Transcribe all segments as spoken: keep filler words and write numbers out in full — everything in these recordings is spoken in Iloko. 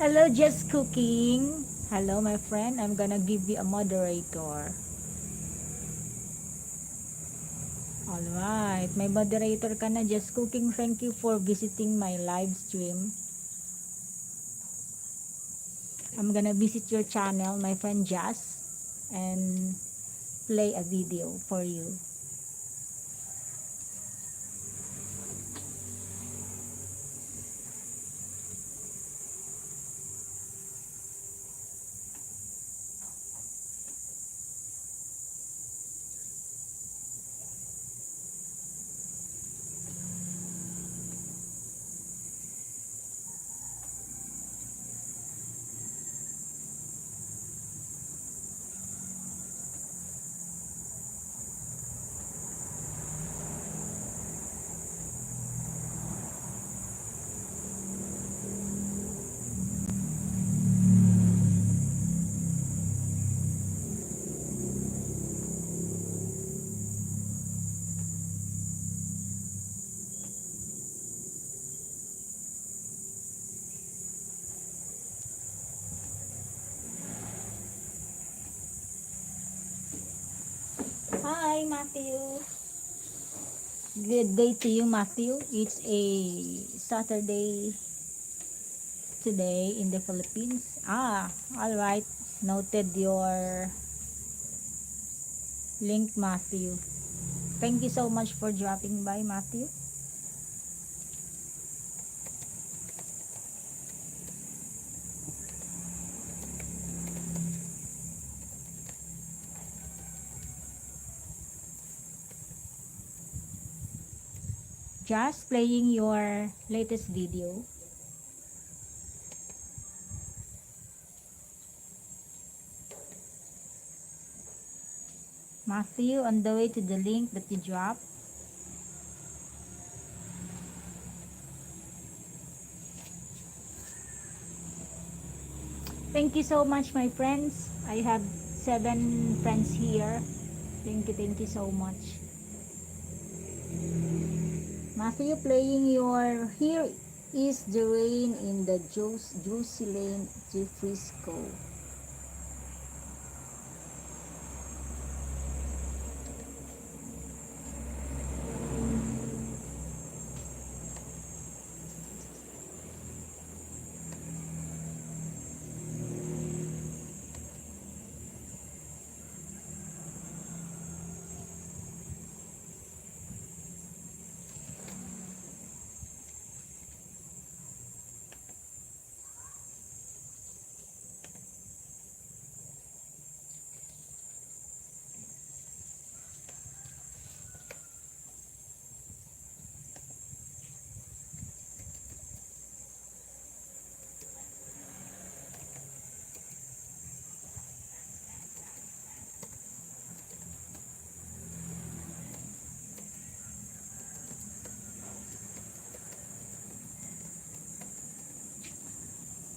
Hello, Just Cooking. Hello, my friend. I'm gonna give you a moderator. All right. My moderator ka na, Just Cooking. Thank you for visiting my live stream. I'm gonna visit your channel, my friend Jazz, and play a video for you. Hi, Matthew. Good day to you, Matthew. It's a Saturday today in the Philippines. Ah, all right. Noted your link, Matthew. Thank you so much for dropping by, Matthew. Just playing your latest video. Matthew, on the way to the link that you drop. Thank you so much, my friends. I have seven friends here. Thank you, thank you so much. Matthew playing your Here Is the Rain in the Jos-, Jocelyn Jeffrisco.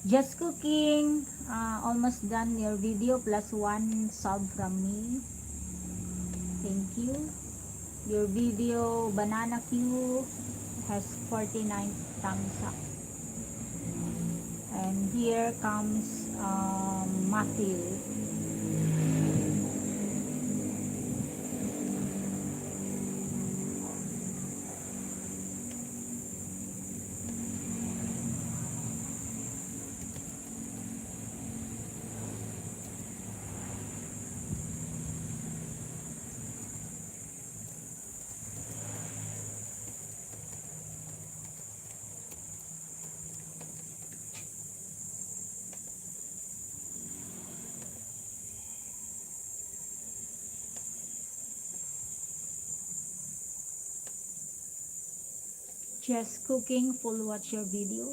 Just Cooking, uh, almost done your video, plus one sub from me. Thank you. Your video, Banana Q, has forty-nine thumbs up. And here comes, um, Matthew. Just Cooking, full watch your video.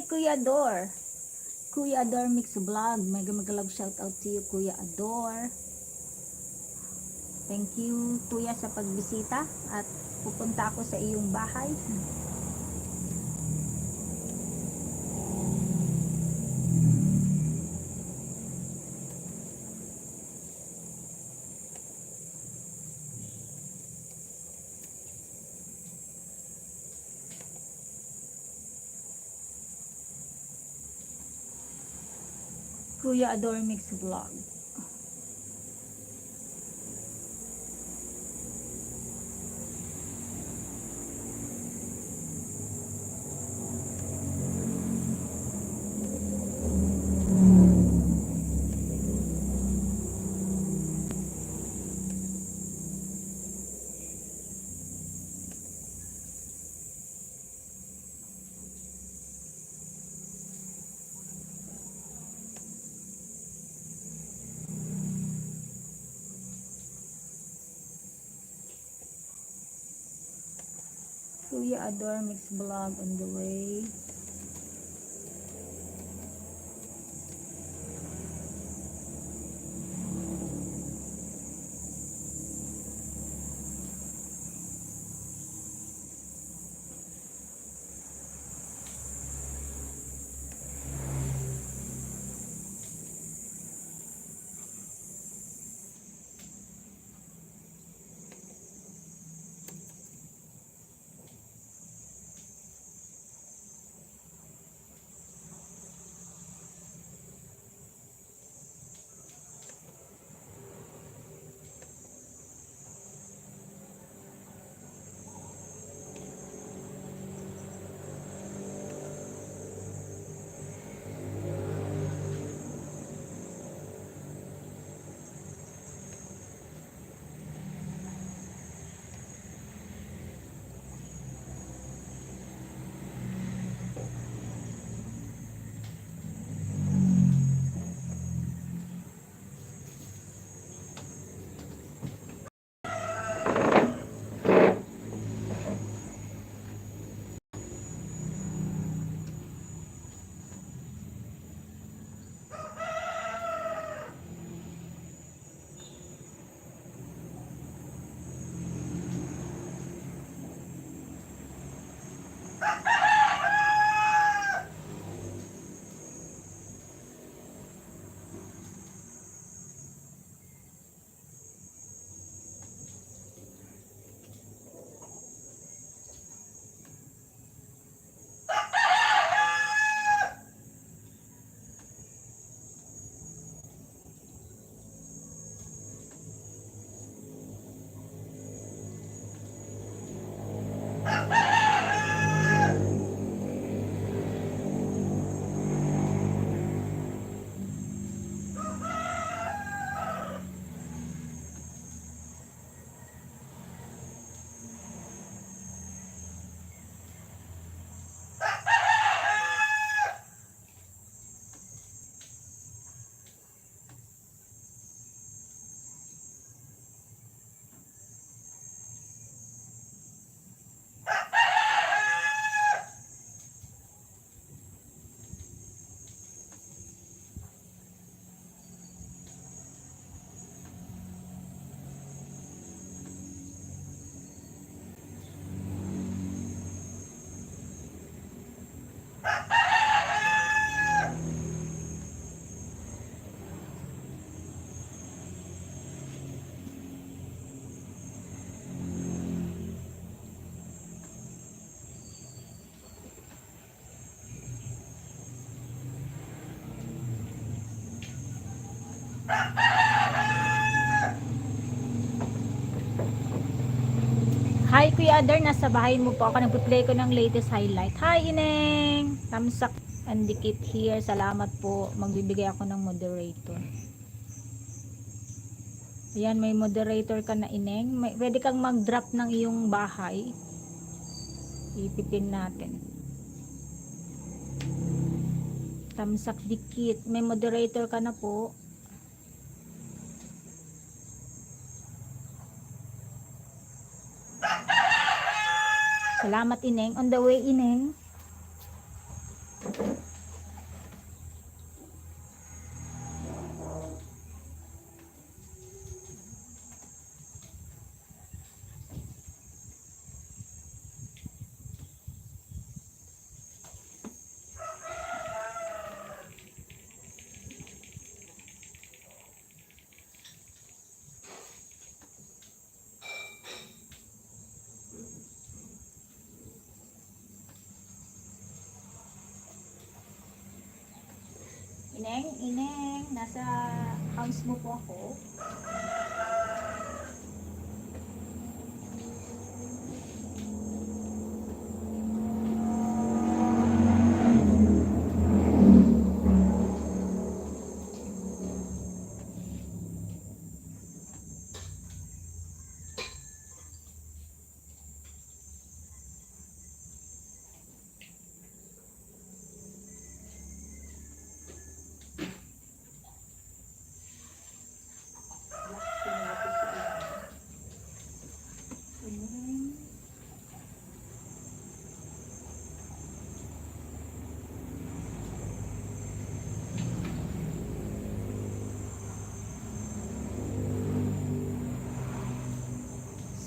Kuya Dor. Kuya Dor Mix Vlog. Mega, mega love shout out to you, Kuya Ador. Thank you, Kuya, sa pagbisita at pupunta ako sa iyong bahay. Kuya Ador Mix Vlog. Kuya Ador Mix Vlog on the way. Hi, Kuya Adar. Nasa bahay mo po ako. Nagpi-play ko ng latest highlight. Hi, Ineng! Tamsak and Dikit here. Salamat po. Magbibigay ako ng moderator. Ayan, may moderator ka na, Ineng. May, pwede kang mag-drop ng iyong bahay. Ipipin natin. Tamsak Dikit. May moderator ka na po. Salamat, Ineng. On the way, Ineng. Ineng, Ineng, nasa hands mo po ako.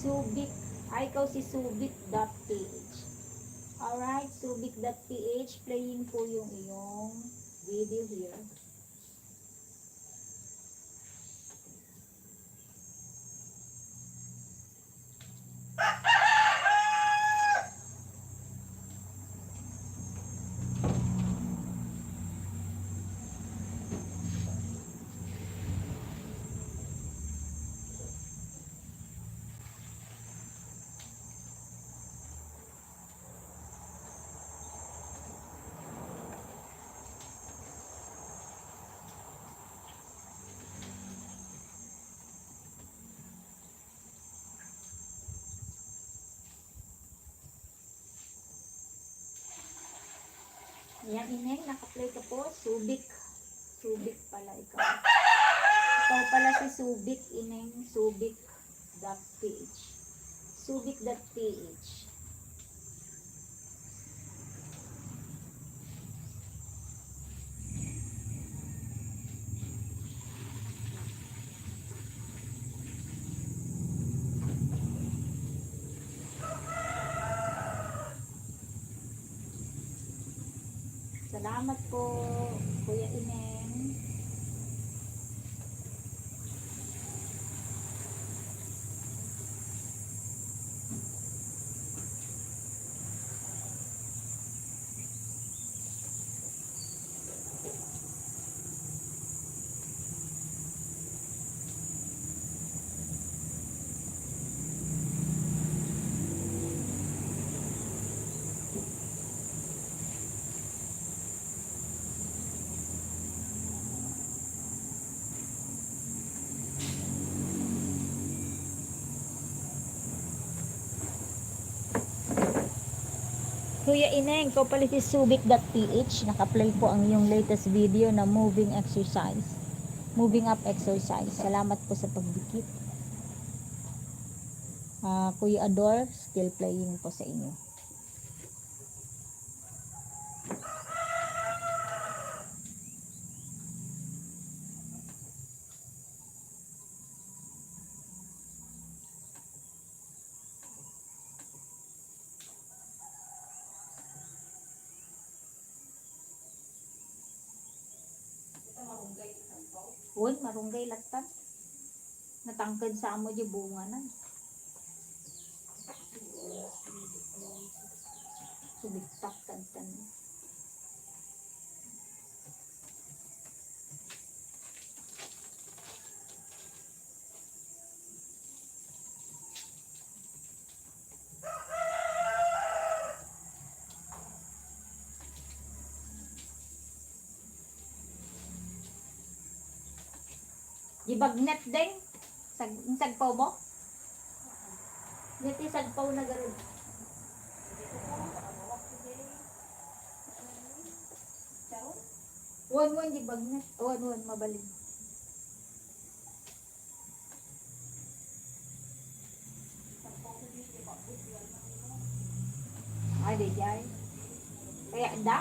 Subic. Ay, ikaw si subic dot P H. Alright, subic dot P H, playing po yung iyong video here. Ayan, Ineng, nakaplay ka po. Subic. Subic pala ikaw. Ikaw pala si Subic, Ineng. Subic dot P H. Subic dot P H. Salamat po, Kuya Ineng. Kuya Ineng, ikaw pala si Subic dot P H. Naka-play po ang iyong latest video na moving exercise. Moving up exercise. Salamat po sa pagdikit. Ah, Kuya Ador, still playing po sa inyo. Uy, marunggay latta. Natangked sa amo di bunga na. Sumiktak kadtan. Di bagnet, deng? Sag-, sagpaw mo? Deti sagpaw na garud. Wan, wan, di bagnet. Wan, wan, mabalin. Ay, di jay. Kaya da?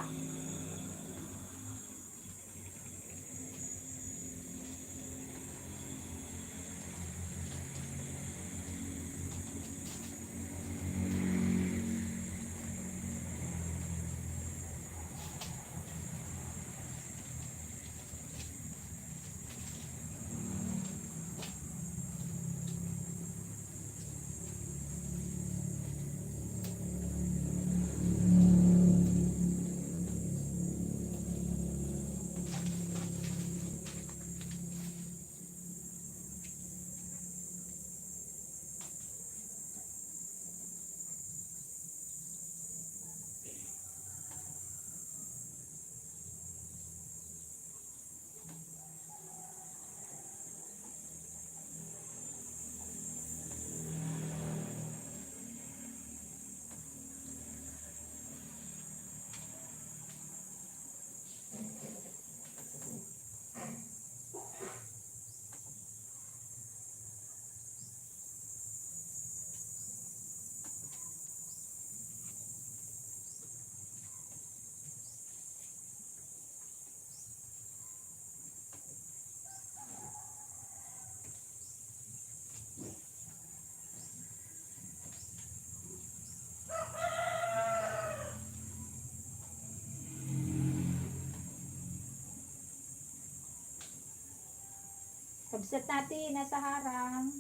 Chat natin, nasa harang.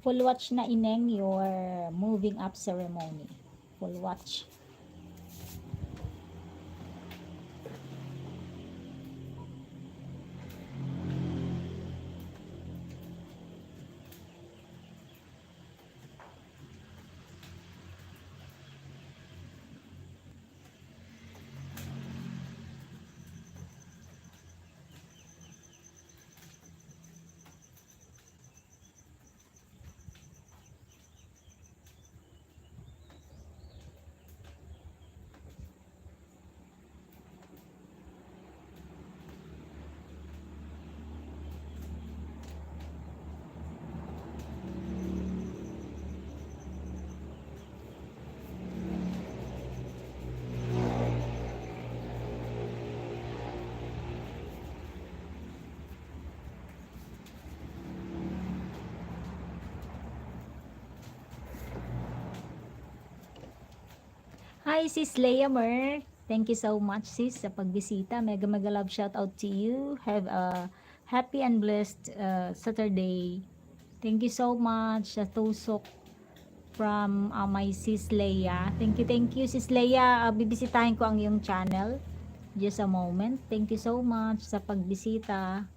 Full watch na, Ineng, your moving up ceremony. Full watch. Hi, Sis Leah Mer. Thank you so much, sis, sa pagbisita. Mega, mega love shout out to you. Have a happy and blessed, uh, Saturday. Thank you so much sa tusok from, uh, my sis Leah. Thank you, thank you, sis Leah. Uh, bibisitahin ko ang iyong channel. Just a moment. Thank you so much sa pagbisita.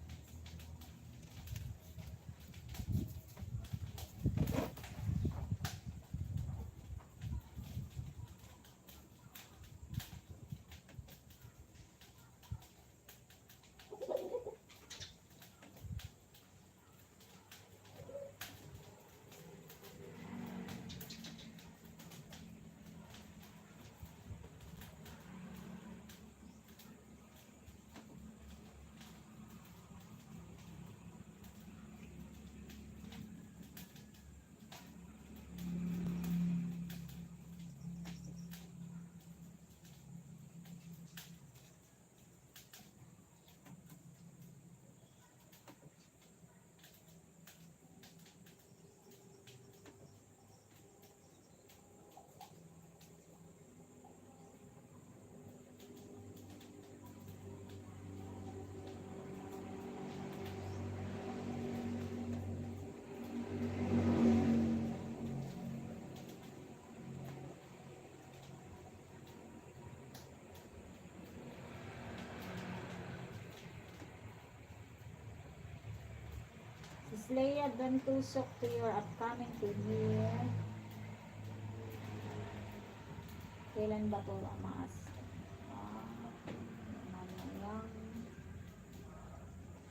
Sis Leah, don't tusok to your upcoming premiere. Kailan ba to, Amas? Ah, mamayang,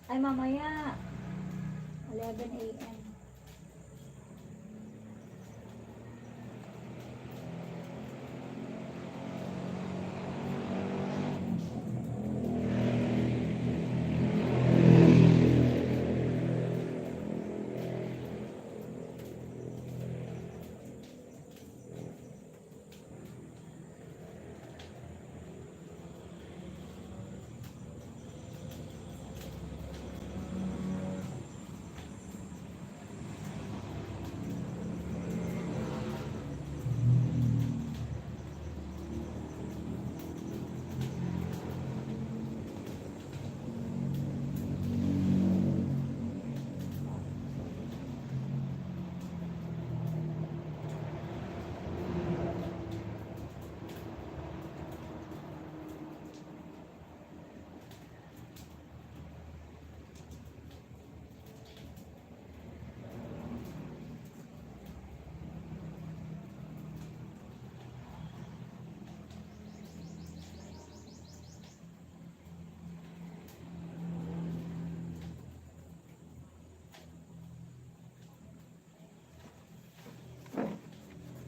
ay, mamaya, eleven A M.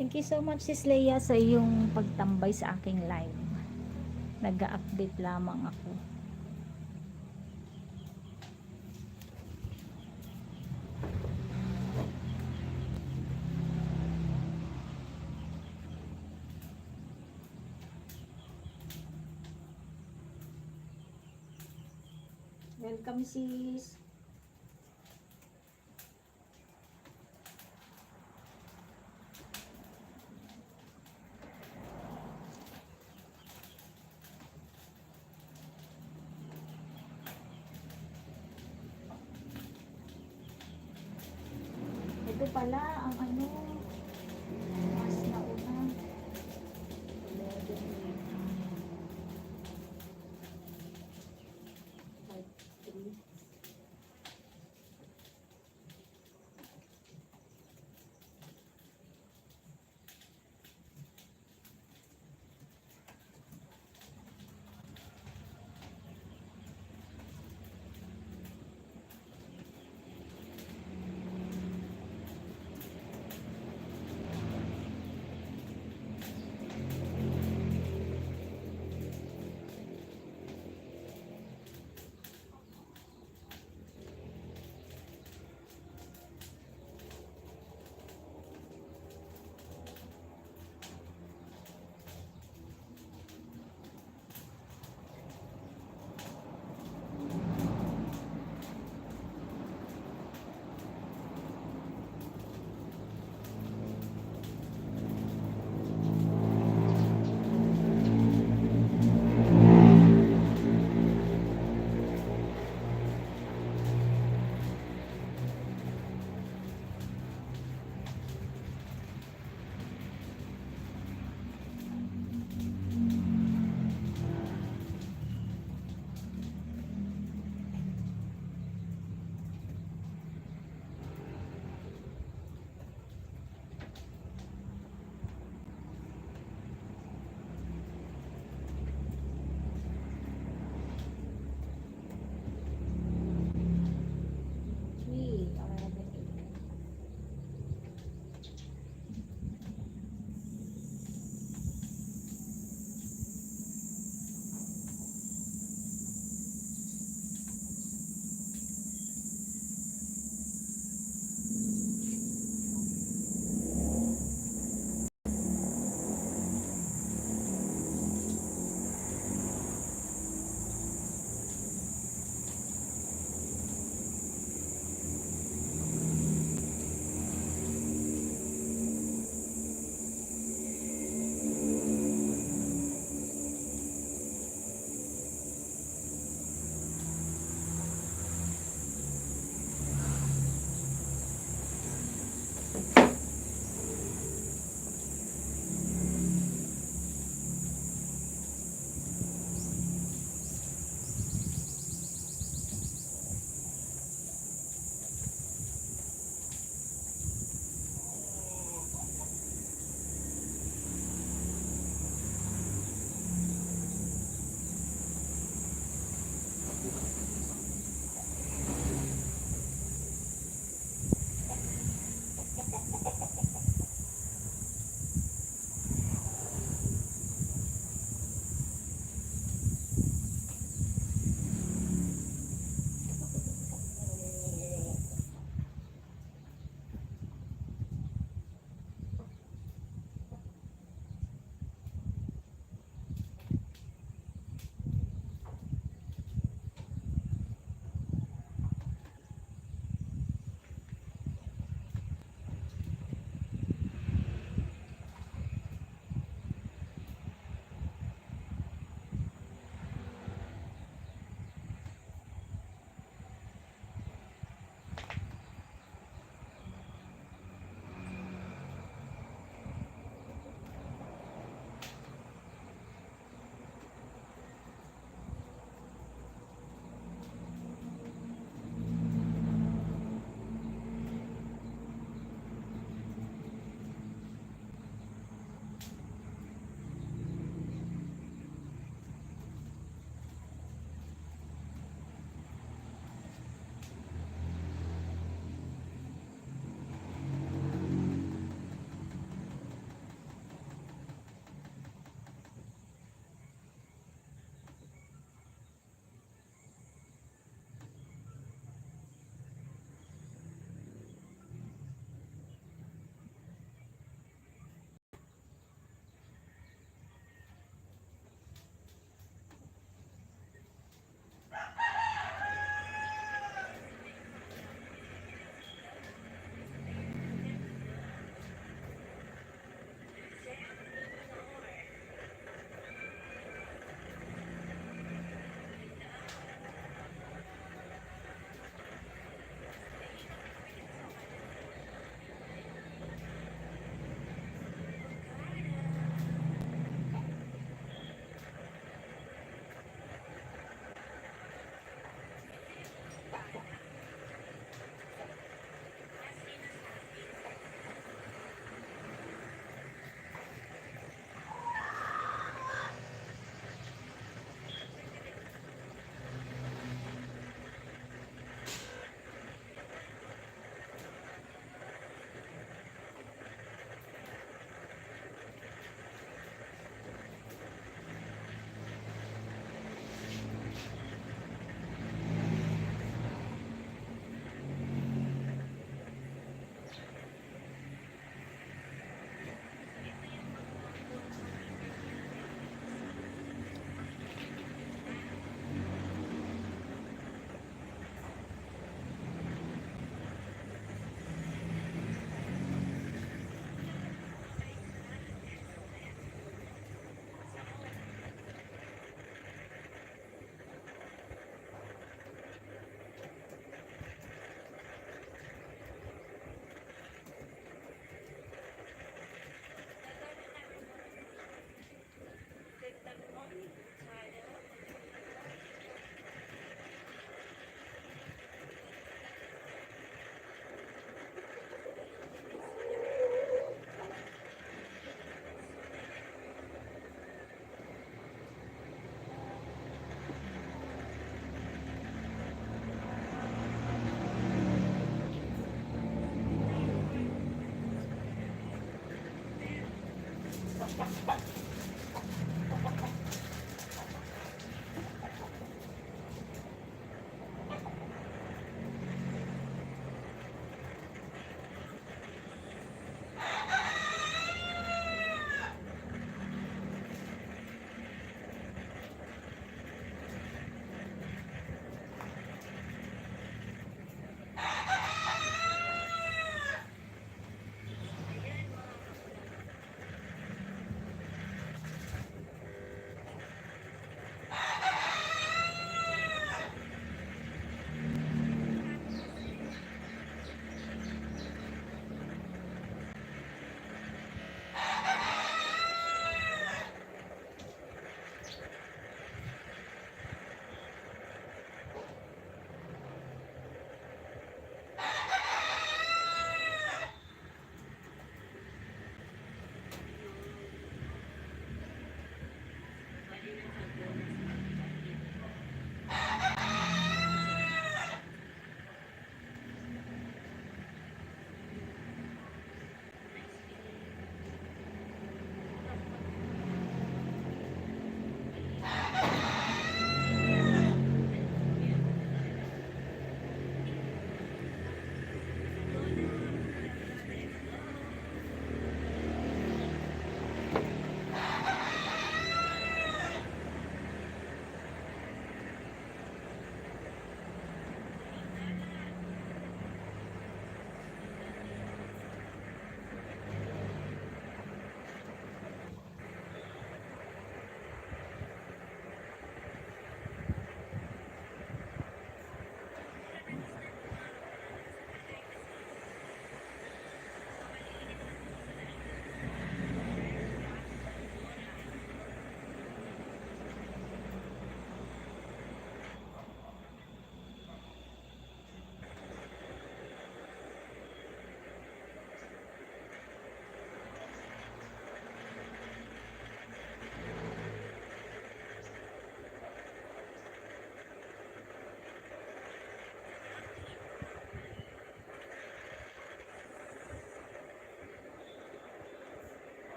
Thank you so much, Sis Leia, sa iyong pagtambay sa aking live. Nag-a-update lamang ako. Welcome, sis. May Ito pala ang ano, mas nauna. Eleven minutes. Like three.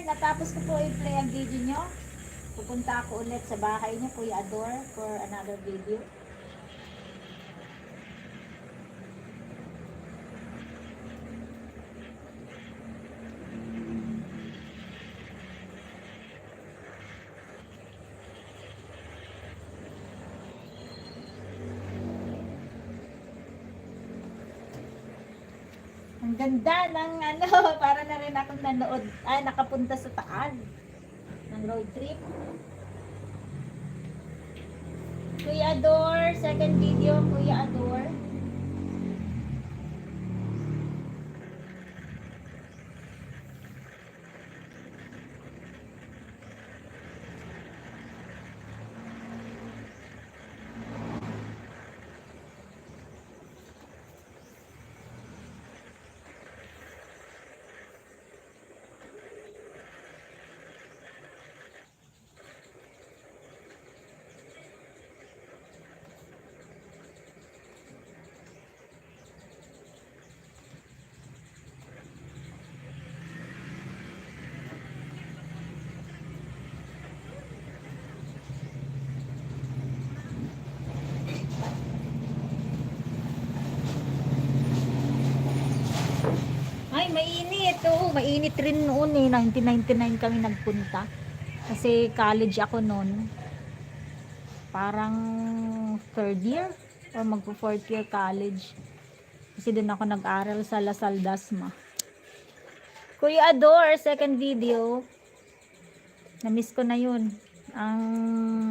Natapos ko po i-play ang video nyo. Pupunta ako ulit sa bahay nyo, Kuya Ador, for another video. Ang ganda ng ano, para na rin akong nanood, ay, nakapunta sa Taal ng road trip. Kuya Ador, second video, Kuya Ador. Ay, mainit. Oo, mainit rin noon eh. Nineteen ninety-nine kami nagpunta. Kasi college ako noon. Parang third year or magpo fourth year college. Kasi doon ako nag-aral sa La Salle Dasma. Kuya Ador, second video. Na-miss ko na yun. Ang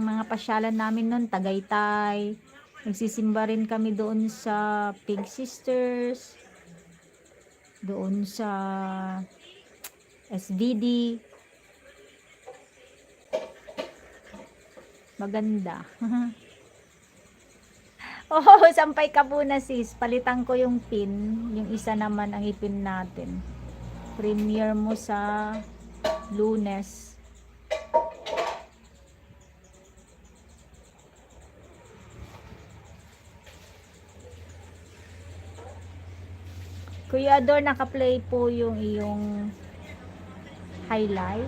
mga pasyalan namin noon, Tagaytay. Nagsisimba rin kami doon sa Pink Sisters. Doon sa S V D. Maganda. Oh, sampay ka muna, sis. Palitan ko yung pin. Yung isa naman ang ipin natin. Premiere mo sa Lunes. Kuya Ador, naka-play po yung iyong highlight.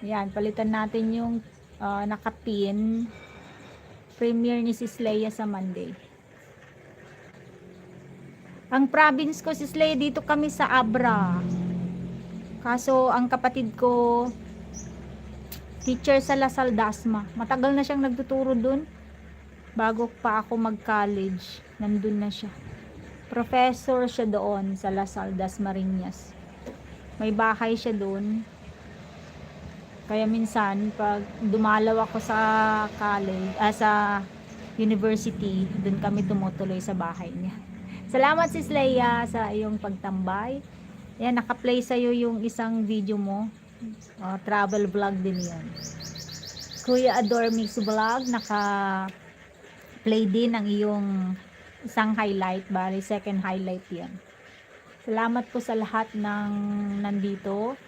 Yan, palitan natin yung, ah, naka-pin. Premiere ni Sis Leia sa Monday. Ang province ko, Sis Leia, dito kami sa Abra. Kaso ang kapatid ko, teacher sa La Salle Dasma. Matagal na siyang nagtuturo dun. Bago pa ako mag-college, nandun na siya. Professor siya doon sa La Salle Dasmariñas. May bahay siya doon. Kaya minsan, pag dumalaw ako sa college, ah, sa university, doon kami tumutuloy sa bahay niya. Salamat, Sis Leia, sa iyong pagtambay. Ayan, naka-play sa'yo yung isang video mo. Oh, travel vlog din yun. Kuya Ador Mix Vlog, naka-play din ang iyong isang highlight. Bali, second highlight yan. Salamat po sa lahat ng nandito.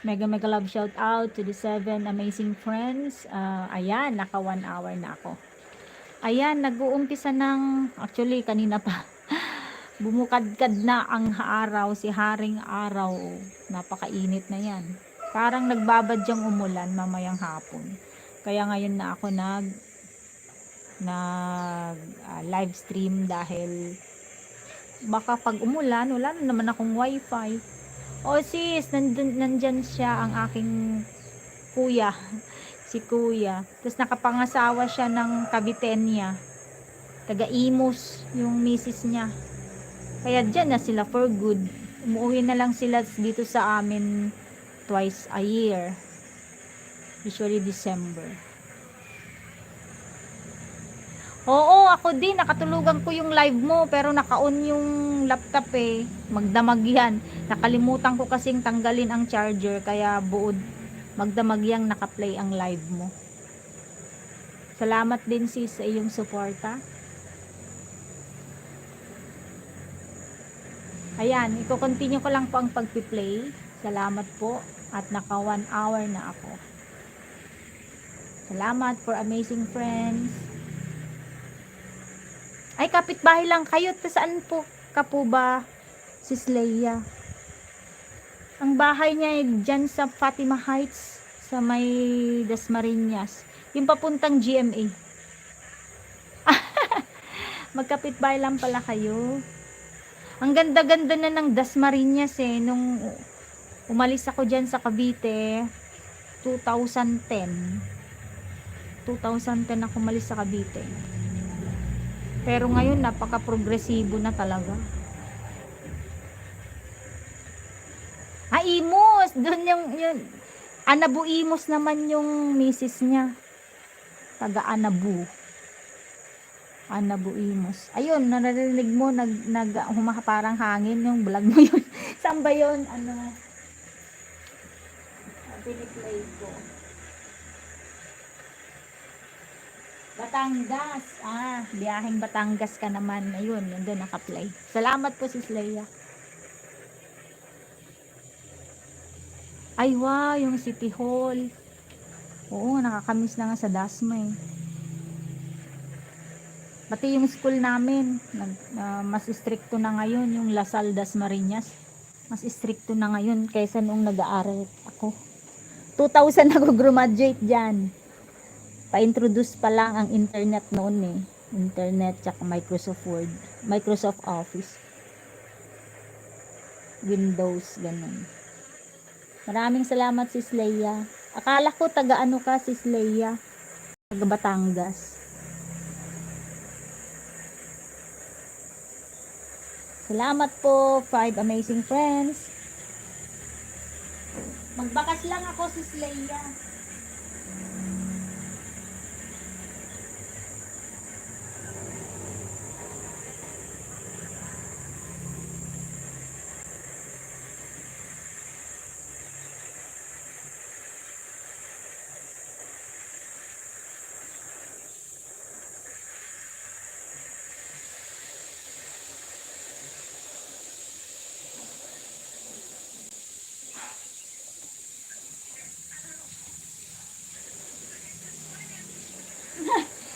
Mega, mega love shout out to the seven amazing friends. Ah, ayan, naka one hour na ako. Ayan, nag-uumpisa ng, actually, kanina pa. Bumukadkad na ang araw, si Haring Araw. Napakainit na yan. Parang nagbabadyang umulan mamayang hapon. Kaya ngayon na ako nag, nag, ah, live stream dahil baka pag umulan, wala na naman akong wifi. Oh, sis, nandun, nandyan siya, ang aking kuya. Si kuya. Tapos nakapangasawa siya ng Cavitenia. Taga Imus yung misis niya. Kaya dyan na sila for good. Umuwi na lang sila dito sa amin twice a year. Usually December. Oo, ako din. Nakatulugan ko yung live mo, pero naka-on yung laptop eh. Magdamag yan. Nakalimutan ko kasing tanggalin ang charger, kaya buod magdamag yang naka-play ang live mo. Salamat din, sis, sa iyong suporta. Ayan, iko-continue ko lang po ang pagpi-play. Salamat po at naka one hour na ako. Salamat for amazing friends. Ay, kapitbahay lang kayo. Ta saan po ka po ba, Sis Leia? Ang bahay niya ay dyan sa Fatima Heights, sa may Dasmariñas. Yung papuntang G M A. Magkapitbahay lang pala kayo. Ang ganda-ganda na ng Dasmariñas eh. Nung umalis ako dyan sa Cavite, two thousand ten. Two thousand ten ako umalis sa Cavite. Pero ngayon, napaka-progresibo na talaga. Ah, Imus! Doon yung, yung, Anabu Imus naman yung misis niya. Taga Anabu. Anabu Imus. Ayun, naririnig mo, nag, nag, humaha-, parang hangin yung vlog mo yun. Saan ba yun? Ano? Ah, piniplay ko. Batangas. Ah, biyaheng Batangas ka naman. Ayun, nandun nakaplay. Salamat po, Sis Leia. Ay, wow, yung City Hall. Oo, nakakamiss na nga sa Dasma eh. Pati yung school namin, nag, ah, mas istrikto na ngayon yung La Salle Dasmariñas. Mas istrikto na ngayon kaysa noong nag-aaral ako. Two thousand ako graduate dyan. Pa-introduce pa lang ang internet noon eh. Internet, tsaka Microsoft Word, Microsoft Office, Windows, ganun. Maraming salamat, Sis Leia. Akala ko taga ano ka, Sis Leia? Taga Batangas. Salamat po, five amazing friends. Magbakas lang ako, Sis Leia.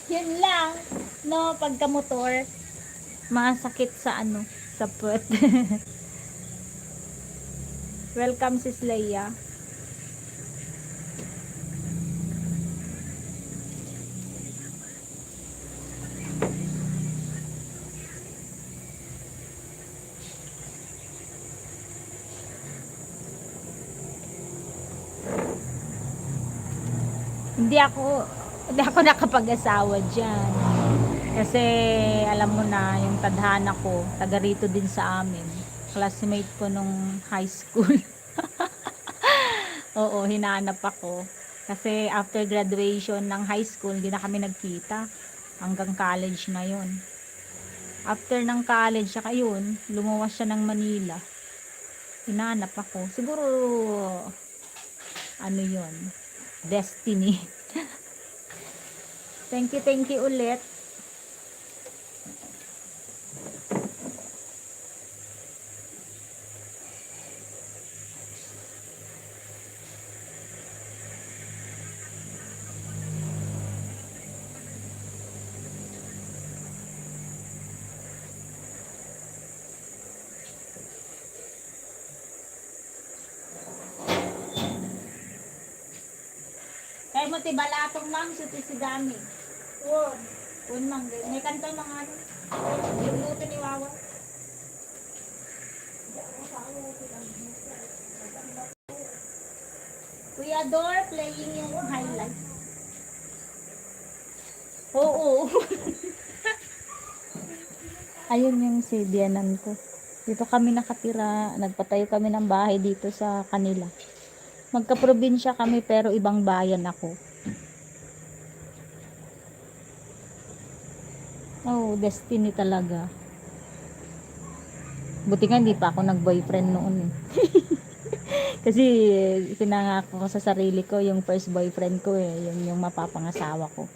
Yun lang, no, pagka motor, masakit sa ano, sa puwet. Welcome, Sis Leia. Hindi ako, hindi ako nakapag-asawa diyan. Kasi, alam mo na, yung tadhana ko, taga rito din sa amin. Classmate ko nung high school. Oo, hinanap ako. Kasi after graduation ng high school, hindi na kami nagkita. Hanggang college na yon. After ng college, saka yun, lumuwas siya ng Manila. Hinanap ako. Siguro, ano yon, destiny. Thank you, thank you ulit. Kay mo ti balatong, ma'am, so ti sidami. Wen. Wen, ma'am. May kanto mga ano. Yung luto ni Wawa. Kuya Dor playing yung highlight. Oo. Ayun yung si biyanan ko. Dito kami nakatira. Nagpatayo kami ng bahay dito sa kanila. Magkaprobinsya kami pero ibang bayan ako. Oh, destiny talaga. Buti nga hindi pa ako nag-boyfriend noon eh. Kasi pinangako ko sa sarili ko, yung first boyfriend ko eh, yung, yung mapapangasawa ko.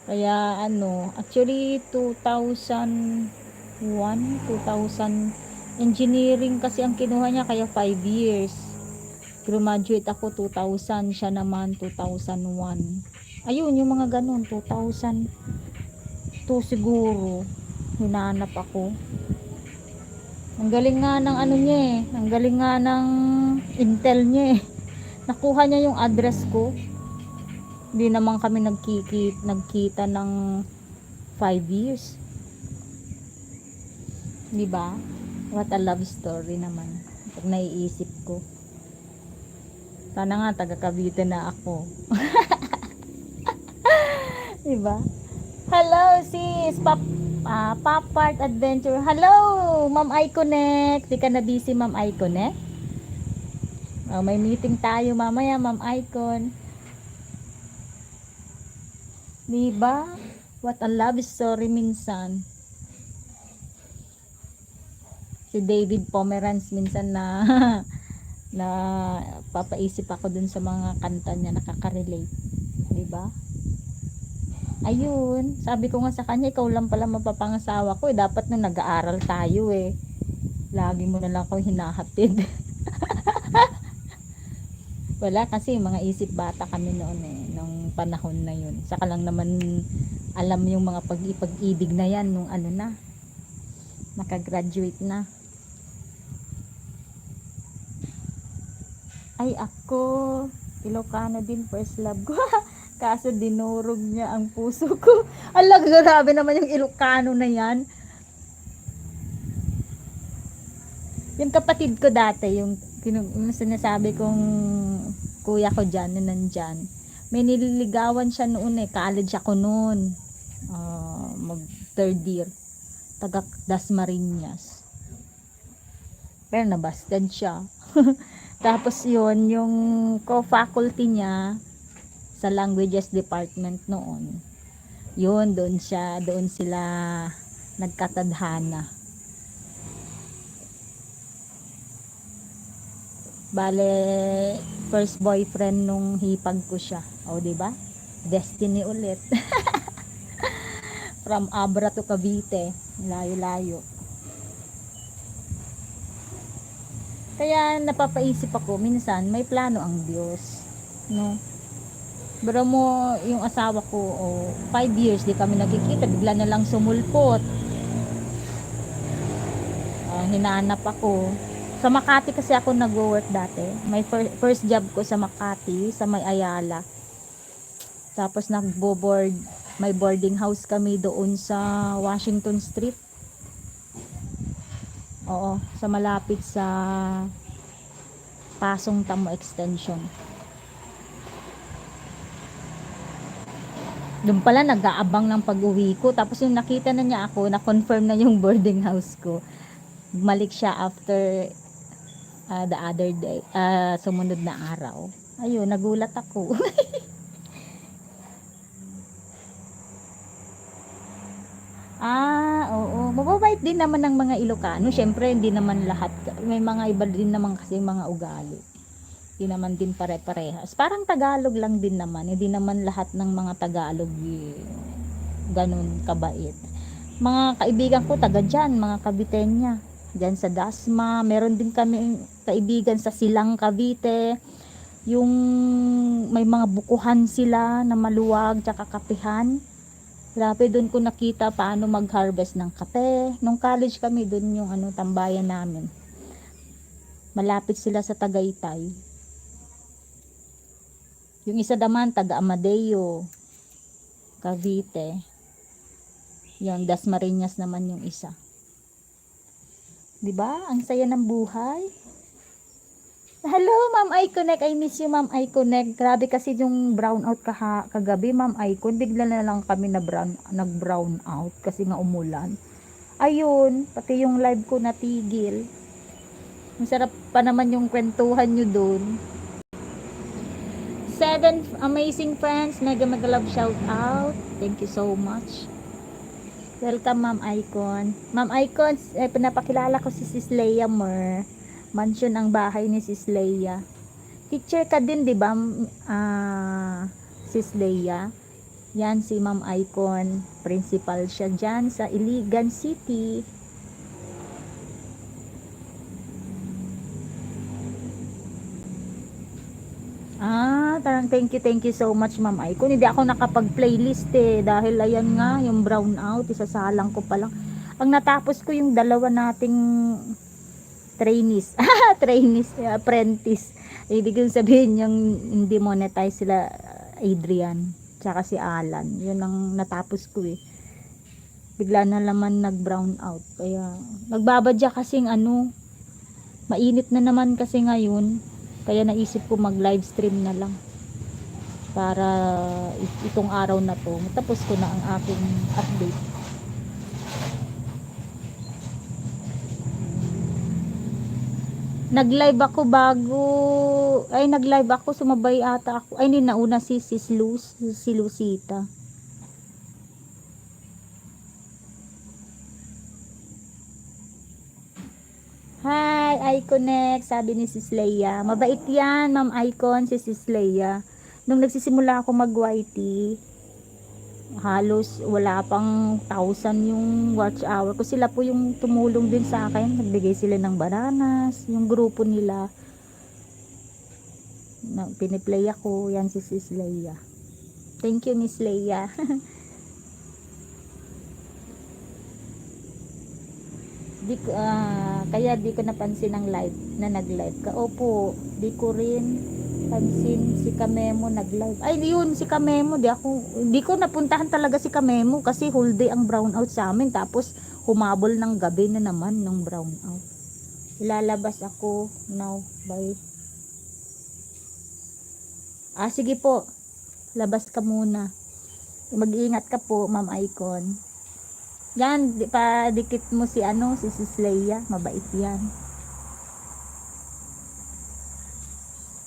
Kaya ano, actually two thousand one, two thousand, engineering kasi ang kinuha niya, kaya five years. Graduate ako two thousand, siya naman two thousand one. Ayun, yung mga ganun, two thousand two siguro, hinanap ako. Ang galing nga ng ano niya eh, ang galing nga ng intel niya eh. Nakuha niya yung address ko. Hindi naman kami nagkikit, nagkita ng five years. Di ba? What a love story naman. Pag naiisip ko. Sana nga taga Cavite na ako. Di ba? Hello, sis. Pap ah, Pop Art Adventure. Hello, Ma'am Iconek. Di ka na busy, Ma'am Iconek? Oh, may meeting tayo mamaya, Ma'am Icon. Di ba? What a love story minsan. Si David Pomeranz minsan na na papaisip ako dun sa mga kanta niya, nakaka-relate, di ba? Ayun, sabi ko nga sa kanya, ikaw lang pala mapapangasawa ko, eh. Dapat nung nag-aaral tayo, eh. Lagi mo na lang ako hinahatid. Wala kasi, mga isip bata kami noon, eh, nung panahon na yun. Saka lang naman alam yung mga pag-, pag-ibig na yan nung ano na, nakagraduate na. Ay, ako, Ilocano din, first love ko. Kaso dinurog niya ang puso ko. Ala, grabe naman yung Ilocano na yan. Yung kapatid ko dati, yung, kinu- yung sinasabi kong kuya ko dyan, na nandyan, may nililigawan siya noon eh, college ako noon. Ah, mag third year. Taga Dasmariñas. Pero nabasted siya. Tapos yun, yung co-faculty niya sa languages department noon, yun, doon siya, doon sila nagkatadhana. Bale, first boyfriend nung hipag ko siya. O, di ba? Destiny ulit. From Abra to Cavite. Layo-layo. Kaya napapaisip ako, minsan may plano ang Diyos, no? Pero mo, yung asawa ko, oh, five years di kami nagkikita, bigla na lang sumulpot. Ah, hinanap ako. Sa Makati kasi ako nagwo-work dati. My fir- first job ko sa Makati, sa may Ayala. Tapos nagbo-board, may boarding house kami doon sa Washington Street. Oo, sa malapit sa Pasong Tamo Extension. Doon pala nag-aabang ng pag-uwi ko. Tapos yung nakita na niya ako, na-confirm na yung boarding house ko. Bumalik siya after, ah, the other day, ah, sumunod na araw. Ayun, nagulat ako. Ah, oo. Mababait din naman ang mga Ilocano. Siyempre, hindi naman lahat. May mga iba din naman kasi mga ugali. Hindi naman din pare-parehas. Parang Tagalog lang din naman. Hindi naman lahat ng mga Tagalog, eh, ganun kabait. Mga kaibigan ko, taga dyan, mga Cavitenya. Dyan sa Dasma. Meron din kami kaibigan sa Silang, Cavite. Yung may mga bukuhan sila na maluwag, tsaka kapihan. Grabe, doon ko nakita paano mag-harvest ng kape. Nung college kami, doon yung ano, tambayan namin. Malapit sila sa Tagaytay. Yung isa naman, taga Amadeo, Cavite. Yung Dasmariñas naman yung isa. Di ba? Ang saya ng buhay. Hello, Ma'am Iconek. I miss you, Ma'am Iconek. Grabe kasi yung brownout kaha-, kagabi, Ma'am Icon. Bigla na lang kami na brown, nag-brownout kasi nga umulan. Ayun, pati yung live ko natigil. Masarap pa naman yung kwentuhan nyo dun. Seven amazing friends, mega, mega love shout out. Thank you so much. Welcome, Ma'am Icon. Ma'am Icon, eh, pinapakilala ko si Sis Leia Mer. Mansion ang bahay ni Sis Leia. Teacher ka din, di ba, m-, ah, Sis Leia? Yan si Ma'am Icon. Principal siya dyan sa Iligan City. Thank you, thank you so much, Ma'am Icon. Hindi ako nakapag-playlist eh, dahil ayan nga, yung brownout, isasalang ko pa lang. Ang natapos ko yung dalawa nating trainees. Trainees, eh, apprentice. Ibig kong sabihin yung demonetize sila, Adrian, tsaka si Alan. Yun ang natapos ko eh. Bigla na naman nag-brown out. Kaya nagbabadya kasing ano, mainit na naman kasi ngayon. Kaya naisip ko mag-live stream na lang para it- itong araw na 'to, matapos ko na ang aking update. Nag-live ako bago, ay, nag-live ako, sumabay ata ako. Ay, hindi, nauna si Sis Luz, si Lucita. Hi, Iconex, sabi ni Sis Leia. Mabait 'yan, Ma'am Icon, si Sis Leia. Nung nagsisimula ako mag-Y T, halos wala pang thousand yung watch hour ko. Sila po yung tumulong din sa akin. Nagbigay sila ng bananas, yung grupo nila. Na, piniplay ako, yan si Sis Leia. Thank you, Miss Leia. Di ko, ah, kaya di ko napansin ang live na nag-live ka. Opo, di ko rin pansin si Kamemo nag-live. Ay, yun, si Kamemo, di ako, di ko napuntahan talaga si Kamemo kasi whole day ang brownout sa amin. Tapos, humabol ng gabi na naman ng brownout. Ilalabas ako now. Bye. Ah, sige po. Labas ka muna. Mag-iingat ka po, Ma'am Icon. Yan, di, padikit mo si ano, si Sis Leia. Mabait yan.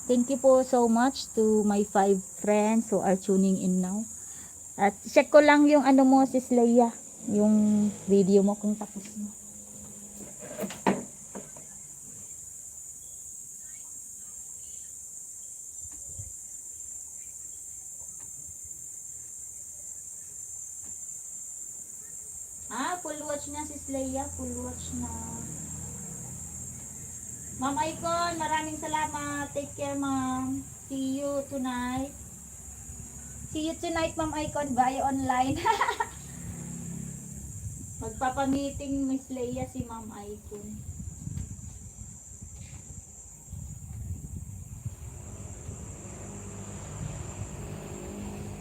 Thank you po so much to my five friends who are tuning in now. At check ko lang yung ano mo, Sis Leia, yung video mo kung tapos mo. Ah, full watch na, Sis Leia. Full watch na. Ma'am Icon, maraming salamat. Take care, ma'am. See you tonight. See you tonight, Ma'am Icon, via online. Magpapamiting, Miss Leia, si Ma'am Icon.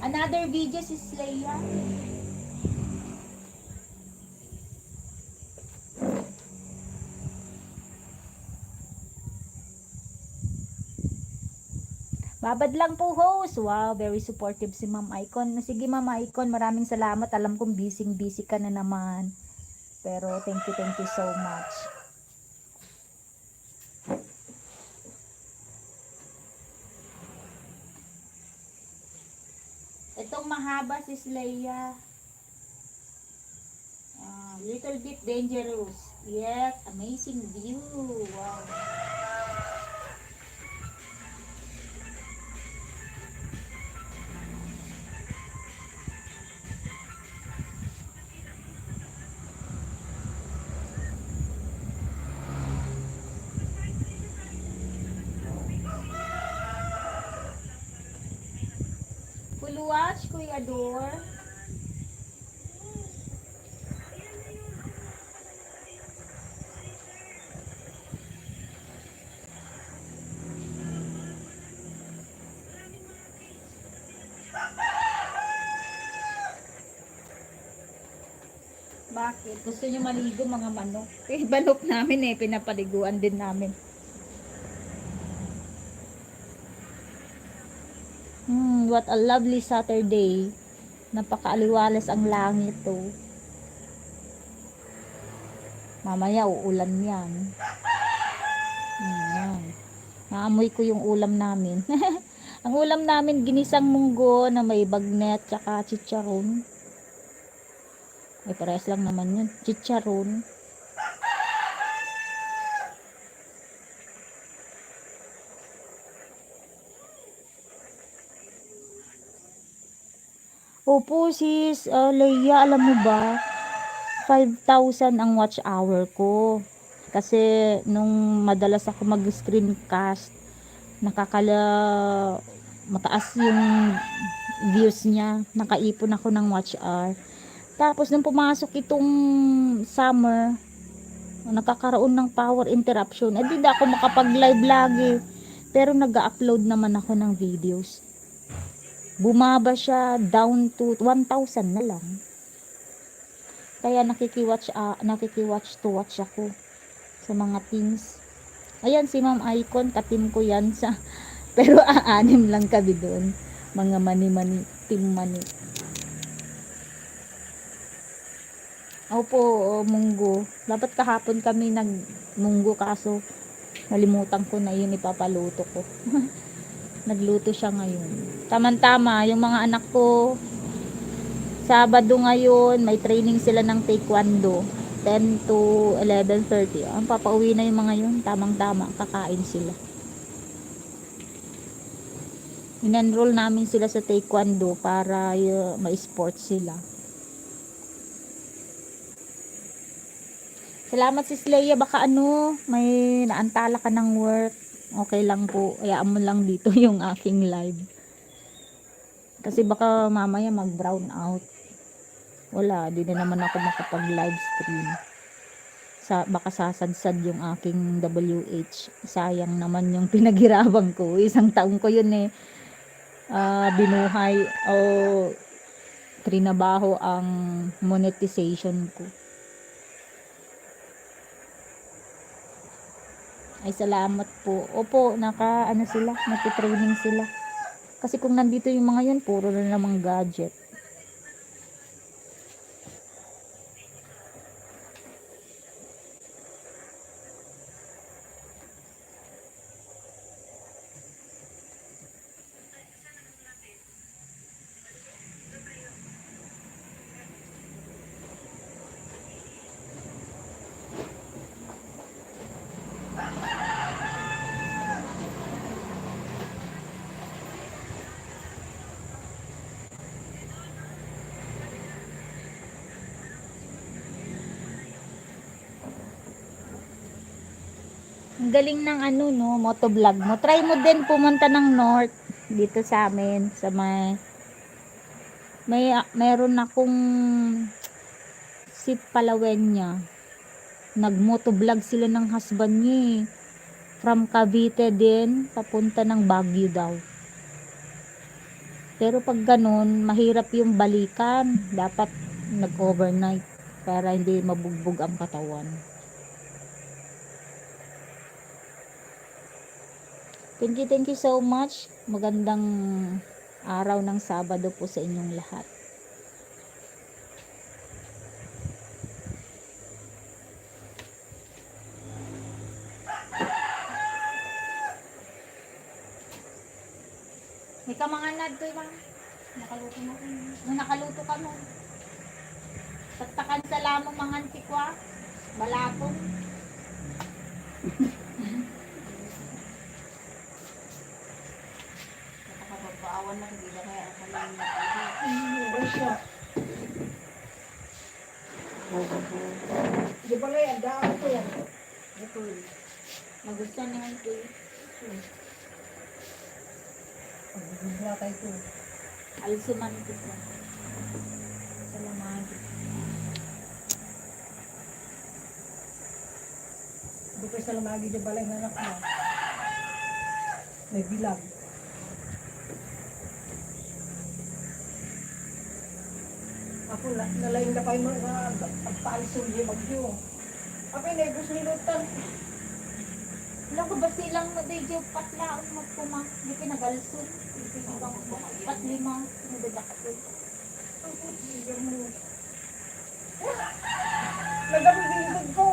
Another video, Sis Leia. Babad lang po, host. Wow, very supportive si Ma'am Icon. Sige, Ma'am Icon, maraming salamat. Alam kong busy-busy ka na naman. Pero thank you, thank you so much. Itong mahaba, Sis Leia. Ah, little bit dangerous, yet amazing view. Wow. Full watch, Kuya Dor. Bakit? Gusto niyo maligo, mga manok? Eh, manok namin eh, pinapaliguan din namin. Hmm, what a lovely Saturday. Napakaaliwalas ang langit, oh. Mamaya uulan yan. Ayan. Naamoy ko yung ulam namin. Ang ulam namin, ginisang munggo na may bagnet, tsaka chicharon. Ay, parehas lang naman yun. Chicharon. Opo, sis, ah, Leia, alam mo ba, five thousand ang watch hour ko. Kasi nung madalas ako mag-screencast, nakakala mataas yung views niya. Nakaipon ako ng watch hour. Tapos nung pumasok itong summer, nagkakaroon ng power interruption. Eh, di na ako makapag-live lagi. Pero nag-upload naman ako ng videos. Bumaba siya down to one thousand na lang. Kaya nakikiwatch, ah, nakikiwatch to watch ako sa mga teams. Ayan si Ma'am Icon, ka-team ko yan sa, pero aanim lang kami doon. Mga mani-mani, team mani. Opo, munggo. Dapat kahapon kami nagmunggo, kaso nalimutan ko na yun, ipapaluto ko. Nagluto siya ngayon. Tamang-tama, yung mga anak ko, Sabado ngayon, may training sila ng taekwondo. Ten to eleven thirty. Ang papauwi na yung mga yun, tamang-tama, kakain sila. In-enroll namin sila sa taekwondo para uh, ma-sport sila. Salamat, Sis Leia. Baka ano, may naantala ka ng work. Okay lang po. Hayaan mo lang dito yung aking live. Kasi baka mamaya mag-brown out. Wala, di na naman ako makapag-live stream. Sa, baka sasadsad yung aking W H. Sayang naman yung pinaghirapan ko. Isang taon ko yun eh. Ah, binuhay o trinabaho ang monetization ko. Ay, salamat po. Opo, naka, ano sila, nagtitraining sila. Kasi kung nandito yung mga yun, puro na namang gadget. Ang galing ng ano, no, motovlog mo. Try mo din pumunta ng north dito sa amin, sa may, may, meron akong si Palawenya. Nagmotovlog sila ng husband niya eh. From Cavite din, papunta ng Baguio daw. Pero pag ganun, mahirap yung balikan. Dapat nag-overnight para hindi mabugbog ang katawan. Thank you, thank you so much. Magandang araw ng Sabado po sa inyong lahat. May kamangan na dito, Ma'am. Nakaluto na kami. Nung nakaluto ka mo. Taktakan sa lamang mangan tikwa. Balatong. Nakakapagpaawan lang, di ba kaya ang kanina? Ano ba siya? Di ba lang, ang daan ko yan? Bukol. Magustuhan naman ko yun. Magbubura tayo to. Alsuman ko po. Salamagi. Bukod sa lamagi, di ba lang anak mo? May bilag. Ako, na, nalaing na kayo mga pagpaalsong di bagyo. Ako, yung negros nilutan. Wala ko ba silang medyo patlaon mo puma? Di pinagalsong. Di pinabang pat lima. Ano ba ako? Ang putli mo. Nagabigilid ko.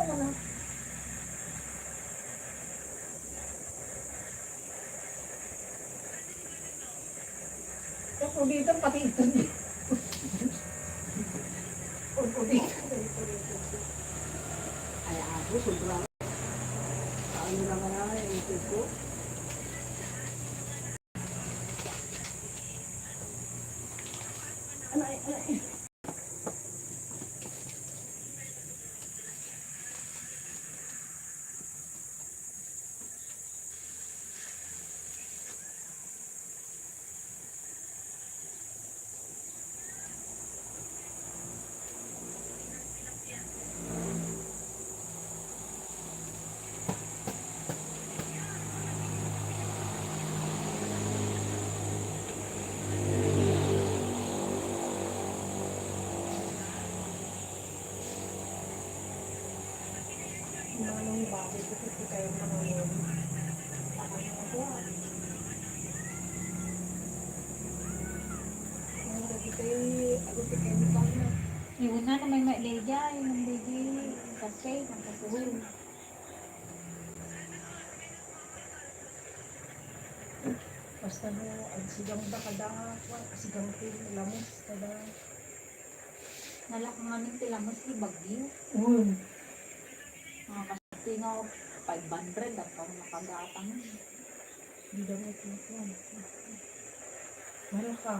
Ang ulitan, pati ito niya. Ang ulitan, pati ito niya. Ay, ako, sobra. Ano naman na, yung ito ko? Ano, ay, ano, ay. Eh, ano ti chemical na? Iwan nga naman may leja, yung leja, sachet, ang sachet. Basta no, agsigang da kada, agsigang ti lamus kada. Nalak nga amin ti lamus ti bagyo. Uy. Mga kasi nga five hundred at parang nakagatang. Di daw ito. Mahal ka.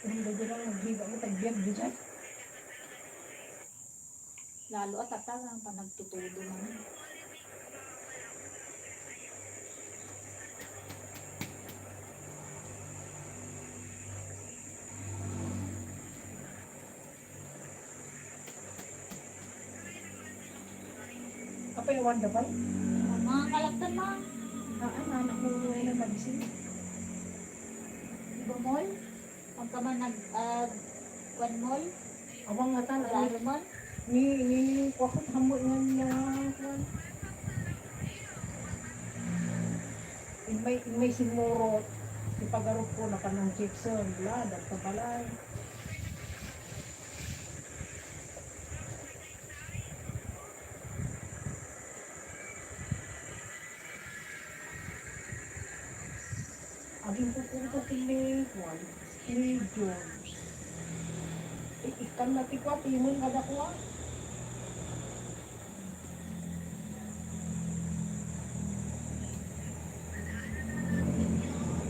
Ang dagdag ang naghiga mo, tagbiag di dyan. Lalo at tata, ang panagtutudo naman. Apay, Wanda, bay? Mga kalaktan, ma. Ah, ay, anak mo ngayon ang nagising. Di ba, mall? Pagka man nag, ah, kwan, mall? Awang nga tan, Wala ay. Naman. Ni, ni, kuwakot hamot nga niya, kwan. Immay, immay simmurot, ipagarup ko, napanang Jackson, bla, dagta balay. Aging kukuko kini, kuan, ni George. I-, ikkan na ti kua, timon kada kua.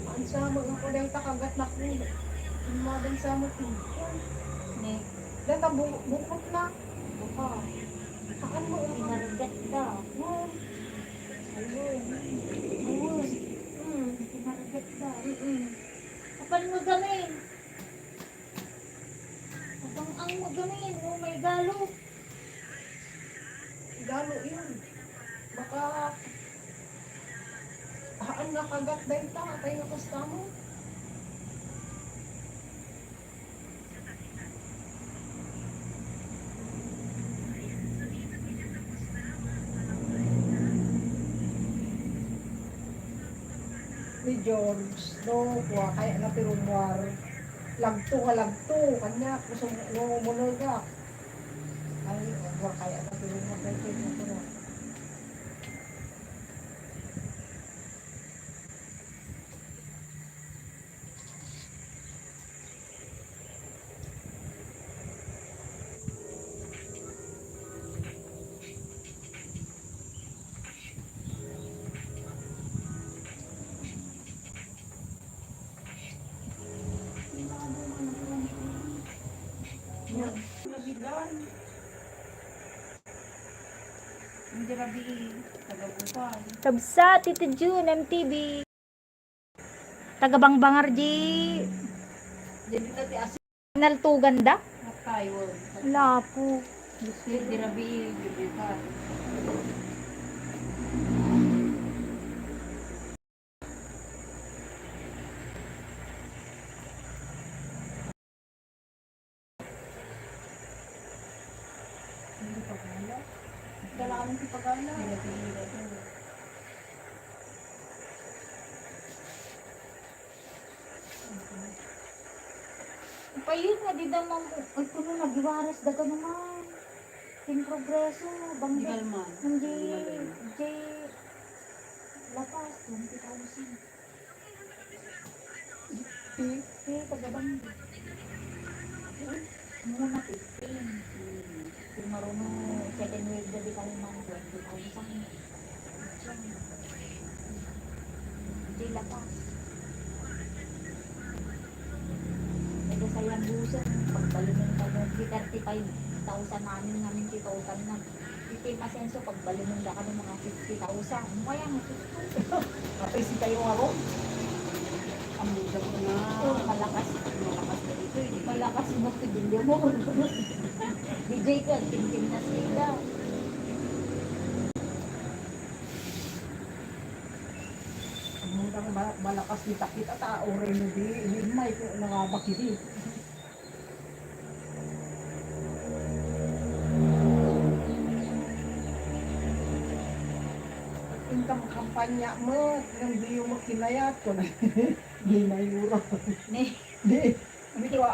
Ang sama nga ko dahil takagat na ko. Ang mga bansa mo, tingkol. Ne. Data bu-, bukot na. Baka. Saan mo, Pinargat ka. Hmm. Ayun. Ayun. Hmm, pinargat ka. Mm-mm. Kapan mo gamin? Abang ang magamin, oh my God. Galo yun. Baka haan nga kagat dayta, atay nga kasta mo. Ni George, no, kua, kaya na ti rummuar. Lagto nga lagto, kanya, kusog, no, munegak. Ay, wa kaya na ti rummuar, kaya ti rummuar. Hindi rabi, taga-Bukal. Kabsat, Tito Jun, M T V. Taga-Bangbangar di. Naltugan da? Nagkayo. Wala po. Gusto di rabi, di rabi. Hindi pagana. Kailangan ti pagana. Hindi, hindi, hindi. Payon nga di da mamu-, ay, kuno nagiwaras daga naman. Ting progreso, bangga. Di ba naman? Hindi, Di ba naman? J. Lapas, twenty thousand. Pi, pi, taga bangga. Muna fifteen. Kung marunong second wave na di kayo man, twenty thousand. Di lapas. Ito sa yan, buso, pagbalingan ka mo, di thirty-five thousand namin, namin, di thousand na. Iti masenso, pagbalingan ka kami mga fifty thousand. Ano kaya mo, Diyos ko? Apay si tayo nga ron. Ang muda ko na. Oh, malakas. Malakas na dito, eh. Malakas mo, tigil mo. D J ka, tingting na sila. Ang mutang ma-, malakas ni takit at, ah, oray mo di, ini may ko nangabak idi. Intang kampanya mo, nang biyo mo kinayat ko na. Di mayuro. Ni? Di. Di ko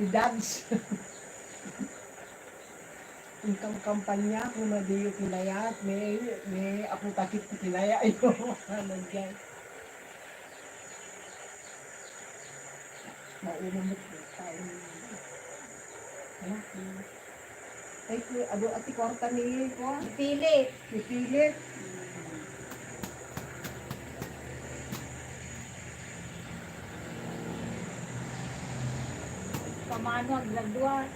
Dads. Ang kam-, kampanya, kung madiyo kinayat, may, may apo takit ti kinayayo. Ano dyan? Mauna mo tayo. Ano? Ay, ku-, adu, ati kwarta ni, kuwan? Ni Philip. Ni Philip. Pamano aggraduar?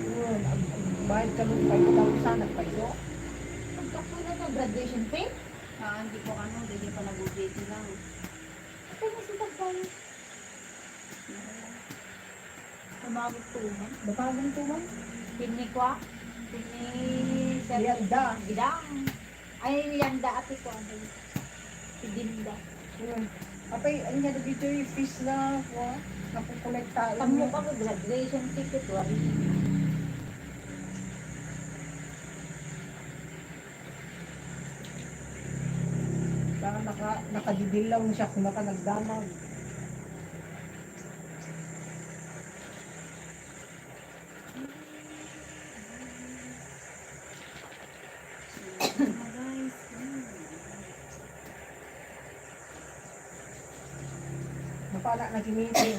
Yun, ag-, ag-, bayad ka ng five thousand, nagpaiso. Pagkakulang ng graduation pay? Ah, hindi ko ano, hindi pa nag-O J T lang. Ito na si Tagbayo. Tumawag tuman. Tumawag tuman? Pini kwa? Pini Sir Yanda. Gidang. Ay, Yanda, ati ko, ano, si Dinda. Hmm. Apay, anya dagitoy fees na, wa? Nakukolekta. Tammo ka mo, graduation ticket, wa? Baka naka-, nakadidilaw siya kung naka nagdamag. Napala na kiniting.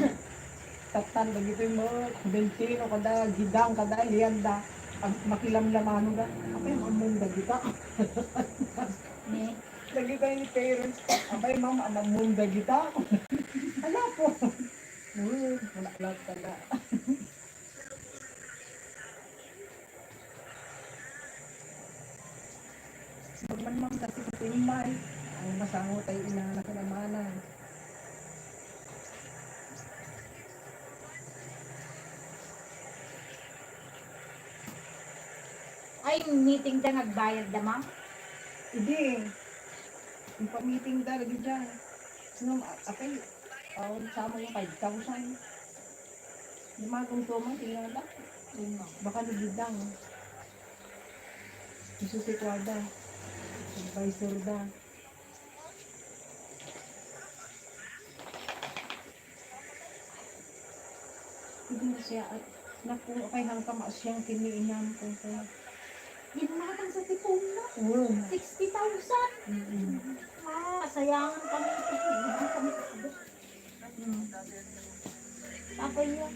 Tatan, dagitoy mo, Bentino kada, Gidang kada, Lianda. Ag-, makilamlamano da. Apay, among dagita. Ni? Dagita ni parents. Apay, ma'am, among dagita. Ala po. Uy, wala lang pala. Pagmanman kasi sa timbay, ang masango tayo inana ka naman. Ay, meeting ka, nagbayad na, ma'am? Hindi. Ang pa-meeting talaga dyan. Nung, a-, apay, ah, sama yung five thousand. Di magumtuman, tingnan lang. Yun nga. Baka nagidang. Isu si Kuwada. Advisor da. Hindi na siya, at naku, kay hangka maasiyang kiniinam ko po. Di matang sa tipon na. Oo. Sixty thousand. Mm-mm. Ah, sayangan kami ito. Hindi kami. Hmm. Tapos yun.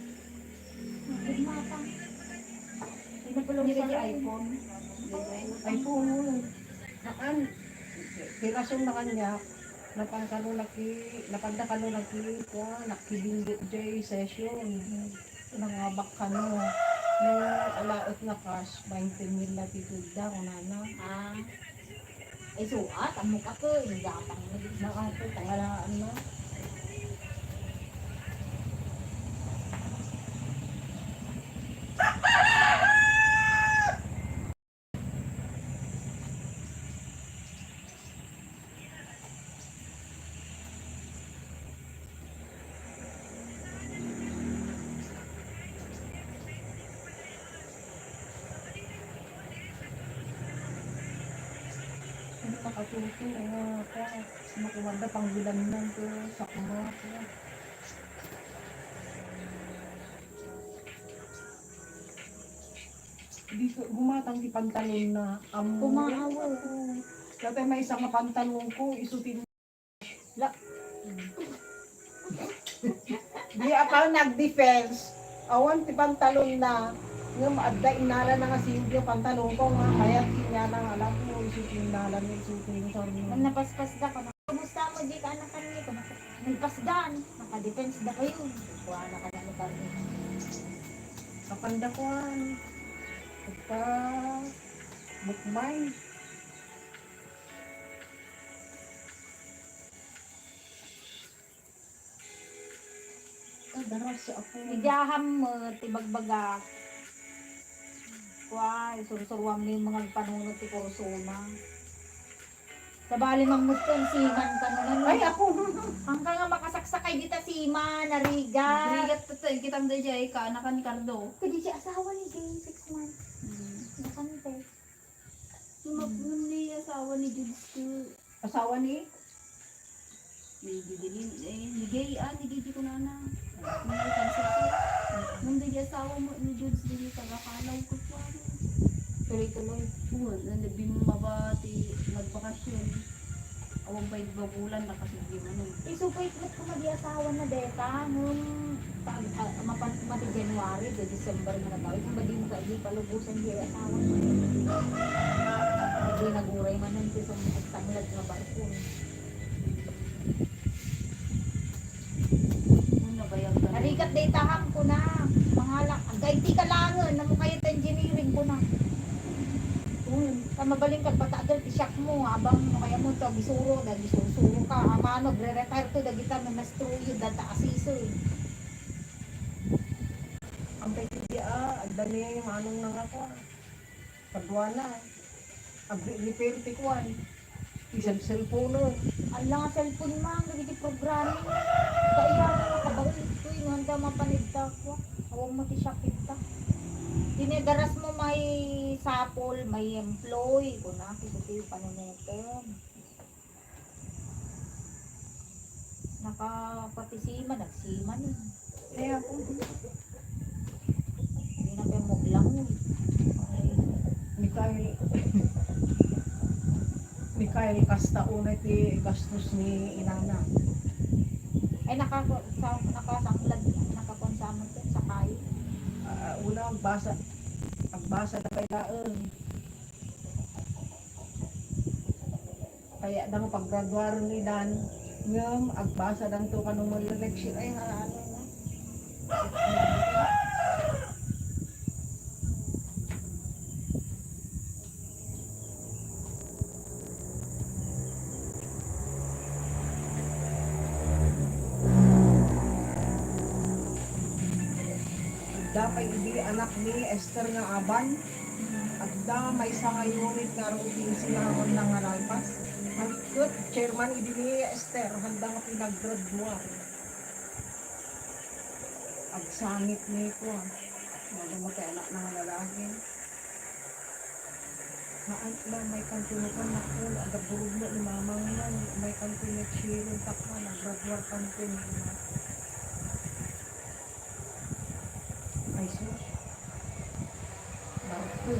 Hindi matang. Hindi na pala Hindi ka sa iPhone. iPhone. Haan, pirason na kanya, napan kano naki-, napan da kano naki-, kuwan, nakibingo jay session. Nangabak kano. No, alaet na cash, bainte mil na ti tudda, kunana. Ah. Ay, suat, amok ako, inggapang na di. Naapo, pangalaan na. Ano, nakatuto, ano, pa, makuha da pangbilan na ito, sa kuma, pa. Di ko, gumatang ti pantalon na, amo. Kumaawa. Dati may isa nga pantalon ko, isutin La- Di ako nag-defense. Awan ti pantalon na. Ngem adda innala na nga singgi pantalon ko nga mayat inya na nga alam mo, isu ti innala na isu ti innala na. Nang napaspas da ko na. Kumusta mo di ka anak kami? Kumusta? Nagpasdan. Naka-defense da kayo. Kuha na ka na ni Carmen. Kapanda kuan. Pagka bukmay. Ah, daras sa ako. Idiaham mo, ti bagbaga. Kwa, sursuruan mo yung mga panunod ti persona. Sabali man mo ito, siman ka naman. Ay, ako. Hanggang nga makasaksakay dita siman, narigat. Narigat ito, eh. Kitang da dyan, eh, kaanakan ni Cardo. Kadi siya asawa ni Jay, six months. Hmm. Nakante. Sumapun ni asawa ni Judes ko. Asawa ni? Ni Judeline, eh, ni Gay, ah, ni Gay di ko na na. Ni Francisco. Nung di Ulan na kasi di man eh. Isuko itmet ko madi asawa na deta, ngem pag, ah, mapan-, madi January, di December nga natawi, kung madi mo ka, di palubusan di asawa na. Di naguray man ang isang, isang lag nga barko. Ano na ba yung ganun? Narigat deta ham ko na, mangala, agay ti kalangen, namo kayo engineering ko na. Uy, ta mabalin ka, pataagal ti siak mo, abang no kaya mo, ta bisuro, dahil bisurusuro ka, amano, agre-retire to, dagita, mamastruyo, data asiso, eh. Ang pwede di, ah, agdani, manong nangako, ah. Kaduana, agre-repair ti kuan, ti cell-, cellphone. Ala, cellphone man, dagiti programming. Kaya, kabawi, ito, yung handa mapanigta ko. Awang mo ti siak kita. Tinigaras mo may sapol, may employ. Kuna, kiti panunutan. Nakapati sima, nagsima ni. Kaya po. Hindi na kayo maglangoy. Ni Kyle, ni Kyle, kasta unay ti gastos ni inana. Ay, nakako-, sa-, nakasaklad, nakakuan sa amin, sa kayo. Ah, una, agbasa, agbasa na kailangan. Kaya adda nga paggraduaren ni Dan, ngem agbasa danto kano manleleksyon. Ay, ha, ano na. Adda pay idi anak ni Esther nga aban. Adda maysa nga unit nga aro iti sinaon na nga nalpas. Ket chairman idi ni Esther, handa nga pinaggraduar. Agsangit ni ko, ah. Magamot ay anak na nga lalaki. Haan na, may kanto na kan, naku, agaburog na ni mamang na, may kanto na chilon, takma, naggraduar kanto ni ima. Ay, sus. Barko.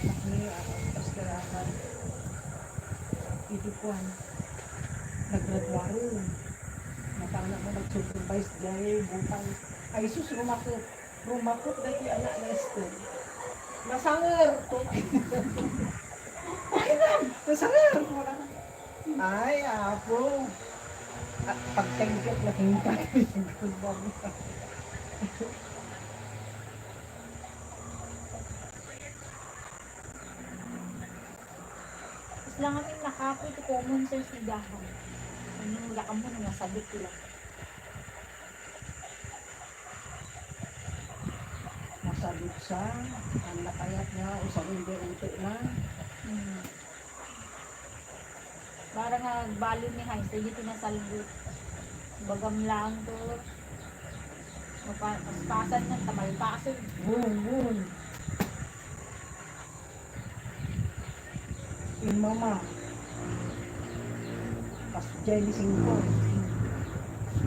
Anak ni, ah, Pastor Alan. Iti kuan. Naggraduar. Matana mo nag-supervise diay butang. Ay, sus, rumakot. Rumakot dagiti anak ni Esther. Nasanger. Ay, na! Nasanger. Ay, Apo. Ah, pagtengkek na tingkad. Isla ngamin nakapoy ti common sense ti dahang. Ano, lakam mo na nasagot ti lang. Masadutsa, ang nakayat nga, usarin di uto na. Hmm. Para nga agbalin ni Heinz, dagiti nasalgot. Bagam laeng to. Mapa-, paspasan na, tamalpasan. Boom, boom. Imama. Kas Jenny Singko.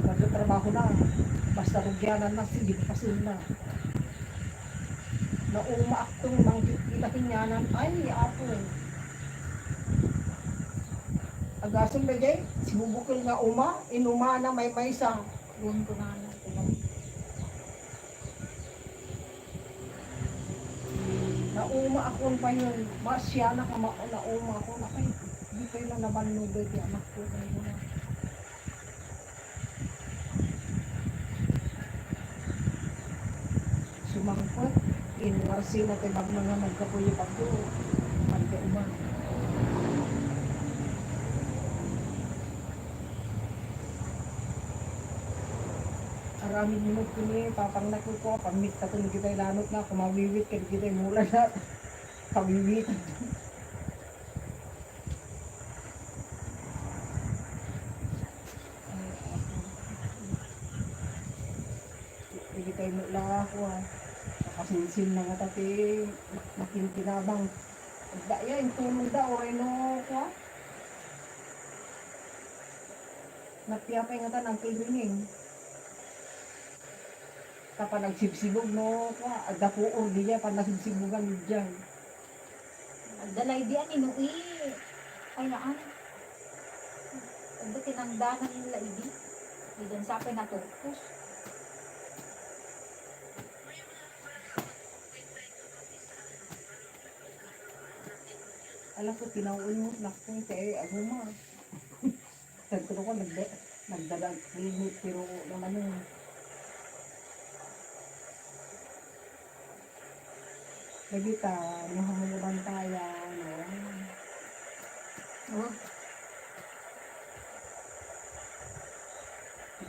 Nagtatrabaho na. Basta rugianan na, sige, pasin na. Nauma akton mangkikita kinyanan. Ay, Apo. Agasem dagay, sibubukel nga uma, inumana maymaysa. Doon ko na, na, Nauma ako ang payon. Masianak nga ma-, nauma ako. Nakay, di kayo na nabannog ti anak ko. Kayo na. Sumangkot, in Marsina ti bagna nga nagkapuyo-payo, agda uman. Aramid ni Mugto ni papang na kuko, pamit ka to, nagitay lanot na, kumawiwit ka, nagitay mula na, kawiwit. Iti tayo mo lang ako, ah. Nakasinsin na nga ta ti makinkinabang. Daya, intulong da, oray no, kwa. Napiapay nga ta nagkilbining. Kapan nagsibsibog, no, kwa, adda puor diya, pan nagsibsibogan diyan. Agdalay di ani no i-, ay, naan? Adu tinangdanan nila idi. Idan sa pay natupos. Alam ko, tinaw-, nakita, eh, aguma. Sabi ko, "Naku, nagda-, nagdadag limit, pero naman, eh." Dagita, no, hamuno bantaya, no? Oh.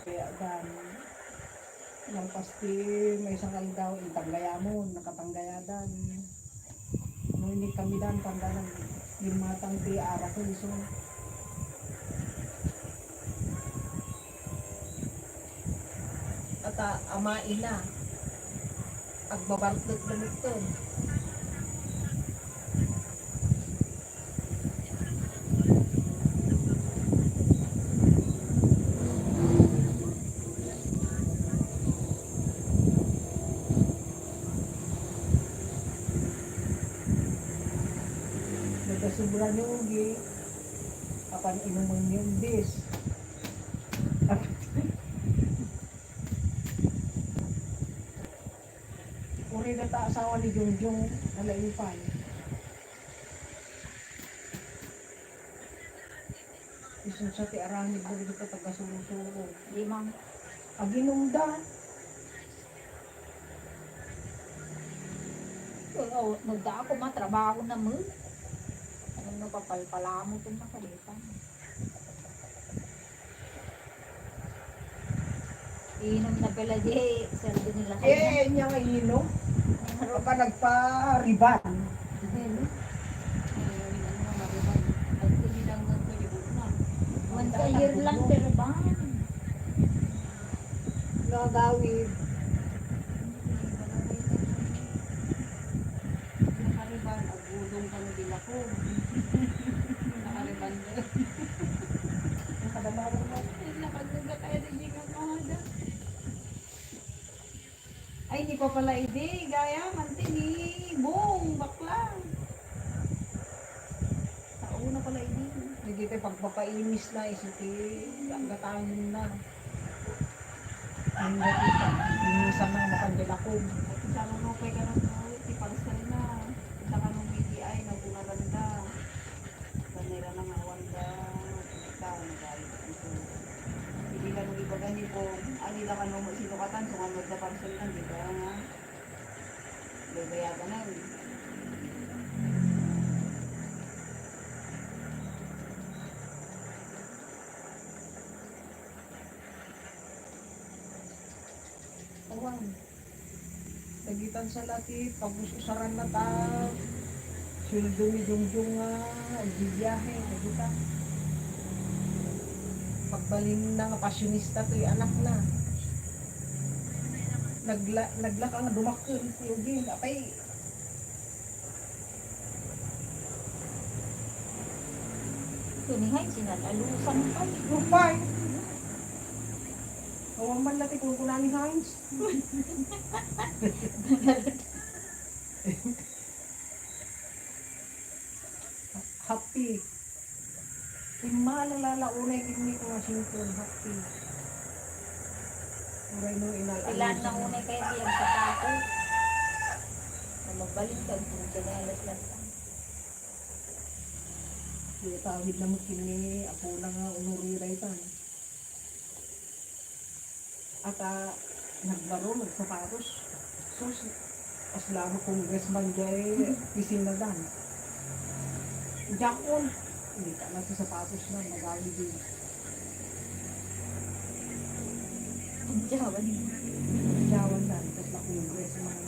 Kaya dan, nalpas ti maysa nga aldaw, intanggayamon, nakatanggayadan. No, inikamidan, tanggalan, limmatang ti arakon, so. Ata, ama, ina, agbabartek da metten. Nagkasubra ni Ugi, apan inumen ni Umbis. Uray data asawa ni Jongjong, nalaing pay. Isu sa ti aramid dagiti taga-Sursuro. Di man. Aginumda. Oo, nagda ako, matrabaho na mo. Ano, papalpalamo itong nakalitan. Inom na pala di sweldo nila. Eh, niya nga inom. Baka nagpa-riban. Once a year lang ti riban. Gagawid. Nakariban, agudong kami di lakog. Nakariban din. Ang kadamaran mo. Ay, nakaganda kaya di di ka mahada. Ay, di pa pala idi, gaya, manti ni Bong, bakla. Sa una pala idi. Dagiti pagpapaimis na, isu ti gagatangen na. Ang dati, minsan na makandilakog. Sa ano pay ka na to, ti parcel na. Ita ka nung midi ay, nagunaranda. Kanira na nga, wanda, ita, nagayod ito. Hindi ka nung ibaga ni Bong, ay, di ka nung sinukatan, sumamad na parcel na, di ba nga? Baybayagan na, eh. Awan. Dagitan sa lati, pag-us-usaran na ta. Sueldo ni Jongjong nga agbibiahe, dagita. Pagbalin na nga pasyonista toy anak na. Nagla-, naglaka nga dumakkel, ti Eugene. Apay, Kunihay, sinalalusan pa. Rupay. Awan man lati kung kuna ni Hans. Happy. Immalala, unay gini ko nga singkon, happy. Uray no inal-, Pilaan na unay kayo biyang sapatos. Na mabalin ka, kung tsinelas lang. Itawid na mo kini, apo na nga, unuri dayta. At, ah, nagbaro, nagsapatos. Sus, as lamang congressman jay pisinadan. Diakon, hindi ka na sa sapatos na, magawi din. Jawan. Jawan na, tapos na congressman.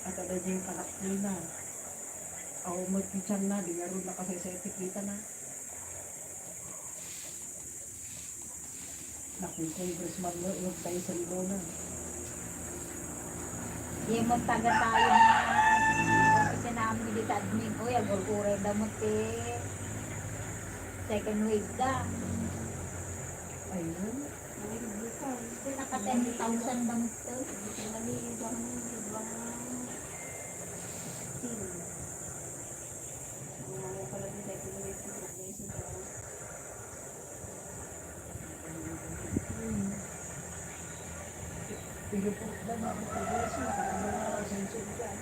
At ada dyan kanak na. Aw, magpichan na, di nga ron nakasaysayaw ti kita na. Naku, congressman no, inugtay sa imo na. Di mo taga tayo na, kasi namin dito admin, uy, agurguray da mo ti second wave da. Ayun. Ay, bukan. Naka ten thousand da mo to. Naliibang, ibang team. Ang mga pala dito, ito na yung information ko. Pinupurok na nga ang progreso, ang mga asenso dyan.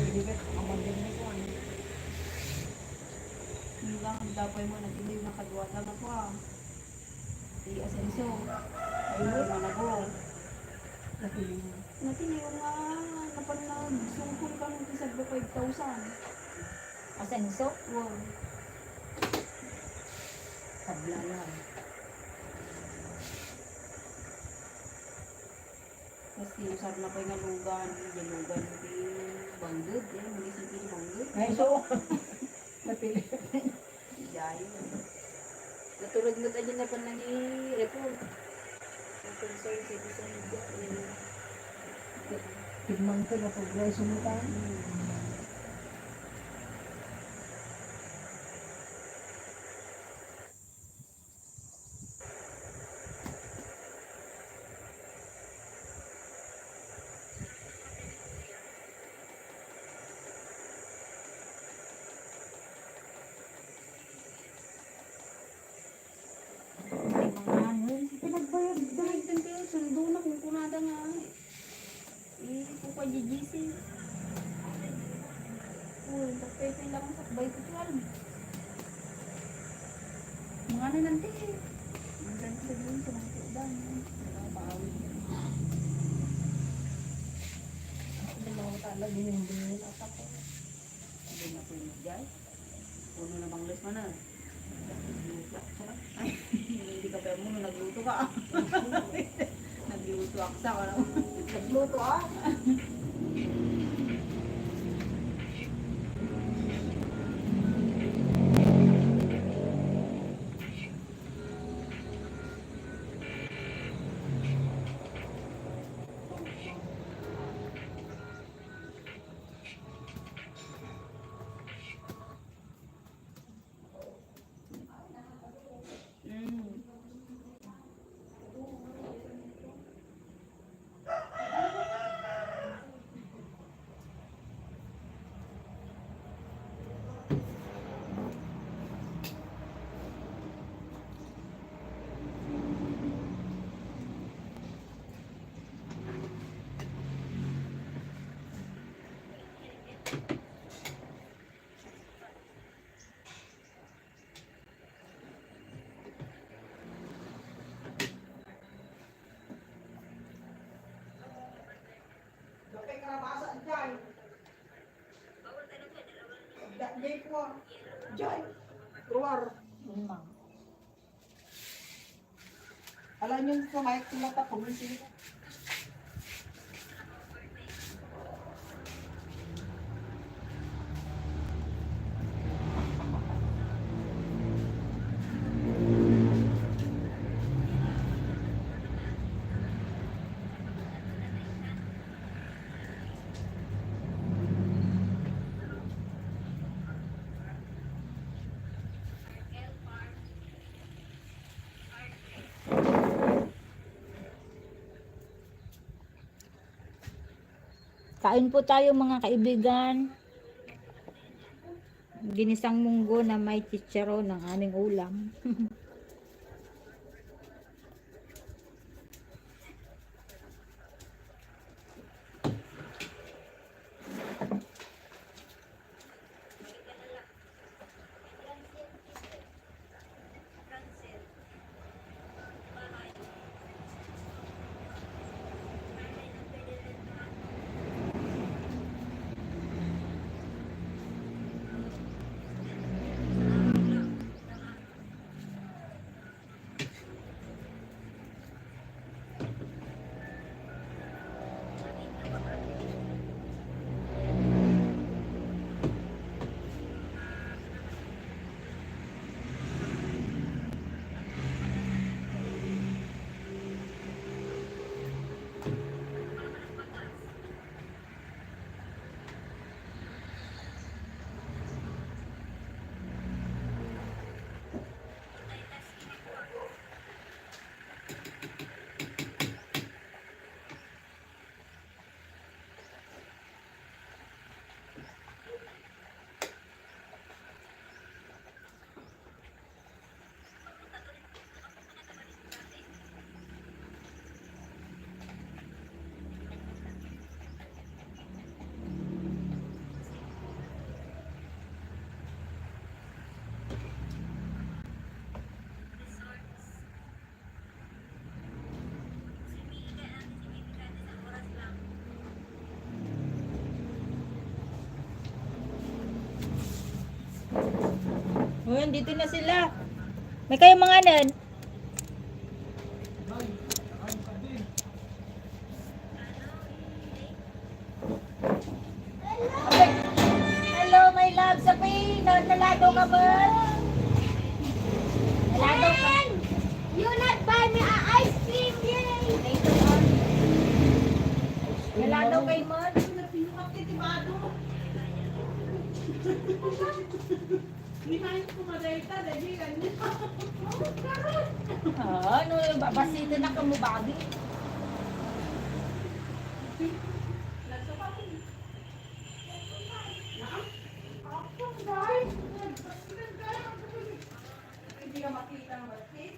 Hindi ka kakamagyan mo kung ano. Hindi lang ang dapay mo, nagiliw na kadwa lang ako, ah. Di asenso. Ay, hindi, manago. Nagiliw. Nagiliw nga, napan na, sungkol kang isa five thousand. Asenso? Wow. Kablalan. Mas ti usar na pay nga lugan, di lugan ti Bangged, eh, munisipyo ti Bangged. Ay, so, napili. Diay. Naturod met a diay napan nang-i-report. Ang concern, citizen media, eh. Tigmangkad a progreso mo tayo. Hmm. Ay, mga ano, pinagbayad dahil. Ay, thank you. Sundo na kung kunada nga. Eh, kukuha di G C. Uy, pagpepay lang ang sakbay ko, tuwal. Mga ano nanti. Ang ganda din sa mga tudan. Nakakaawit. Ang mga talaga yung binili na ako. Hindi na pwede, guys. Puno na bangles man, ah. Nagluto ako sa, ay, hindi ka pa mo, nagluto ka. Nagluto ako sa, ano? Nagluto, ah. Mm. Dakay karabasan dyan. Dakay ko, ah. Dyan. Ruar. Lima. Alam niyo, sa mayat ko mata, kumisin. Kain po tayo, mga kaibigan. Ginisang munggo na may chicharon ang aming ulam. Dito na sila. May kayo manganan? Hello, my love. Sabi, na, nalado ka ba? Nalado ka? You not buy me a ice cream, yay! Nalado kay Mon? Ni Mayos ko madayta, dali lang niya. Ah, ano, babasitin na kamo bagay. Hindi ka makita ng basit.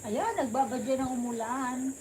Ayan, nagbabadya ng umulan.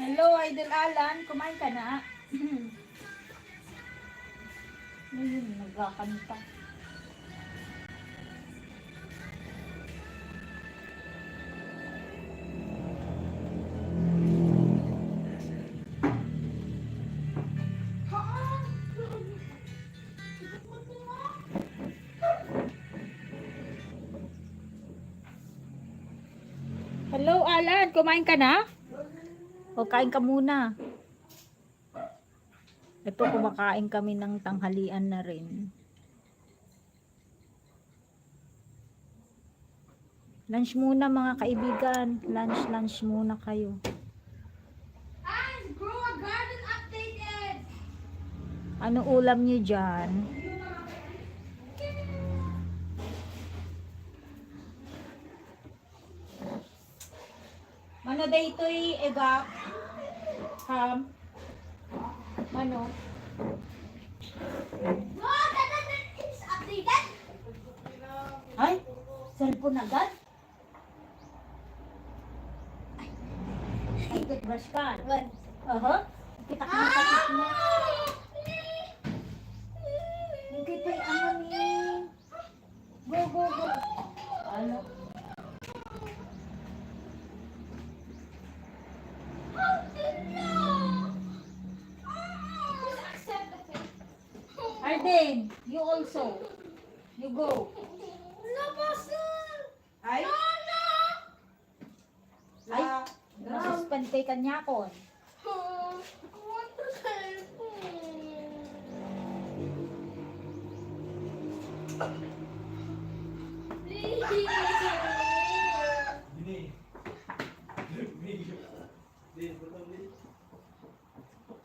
Hello, Idol Alan. Kumain ka na? Ayun, nagkakanta. Alan, kumain ka na? O, kain ka muna. Ito, kumakain kami ng tanghalian na rin. Lunch muna, mga kaibigan. Lunch, lunch muna kayo. Guys, grow a garden updated! Ano ulam niyo dyan? Mano daytoy, Eva? Ham? Mano? Ay, cellphone agad? Ay, toothbrush ka. Aha. Kita ka ng kapit mo. Hindi pa yung ano ni. Go, go, go. Ano? Arden, you also. You go. Ay? Ay, nasuspend kay kanyakon.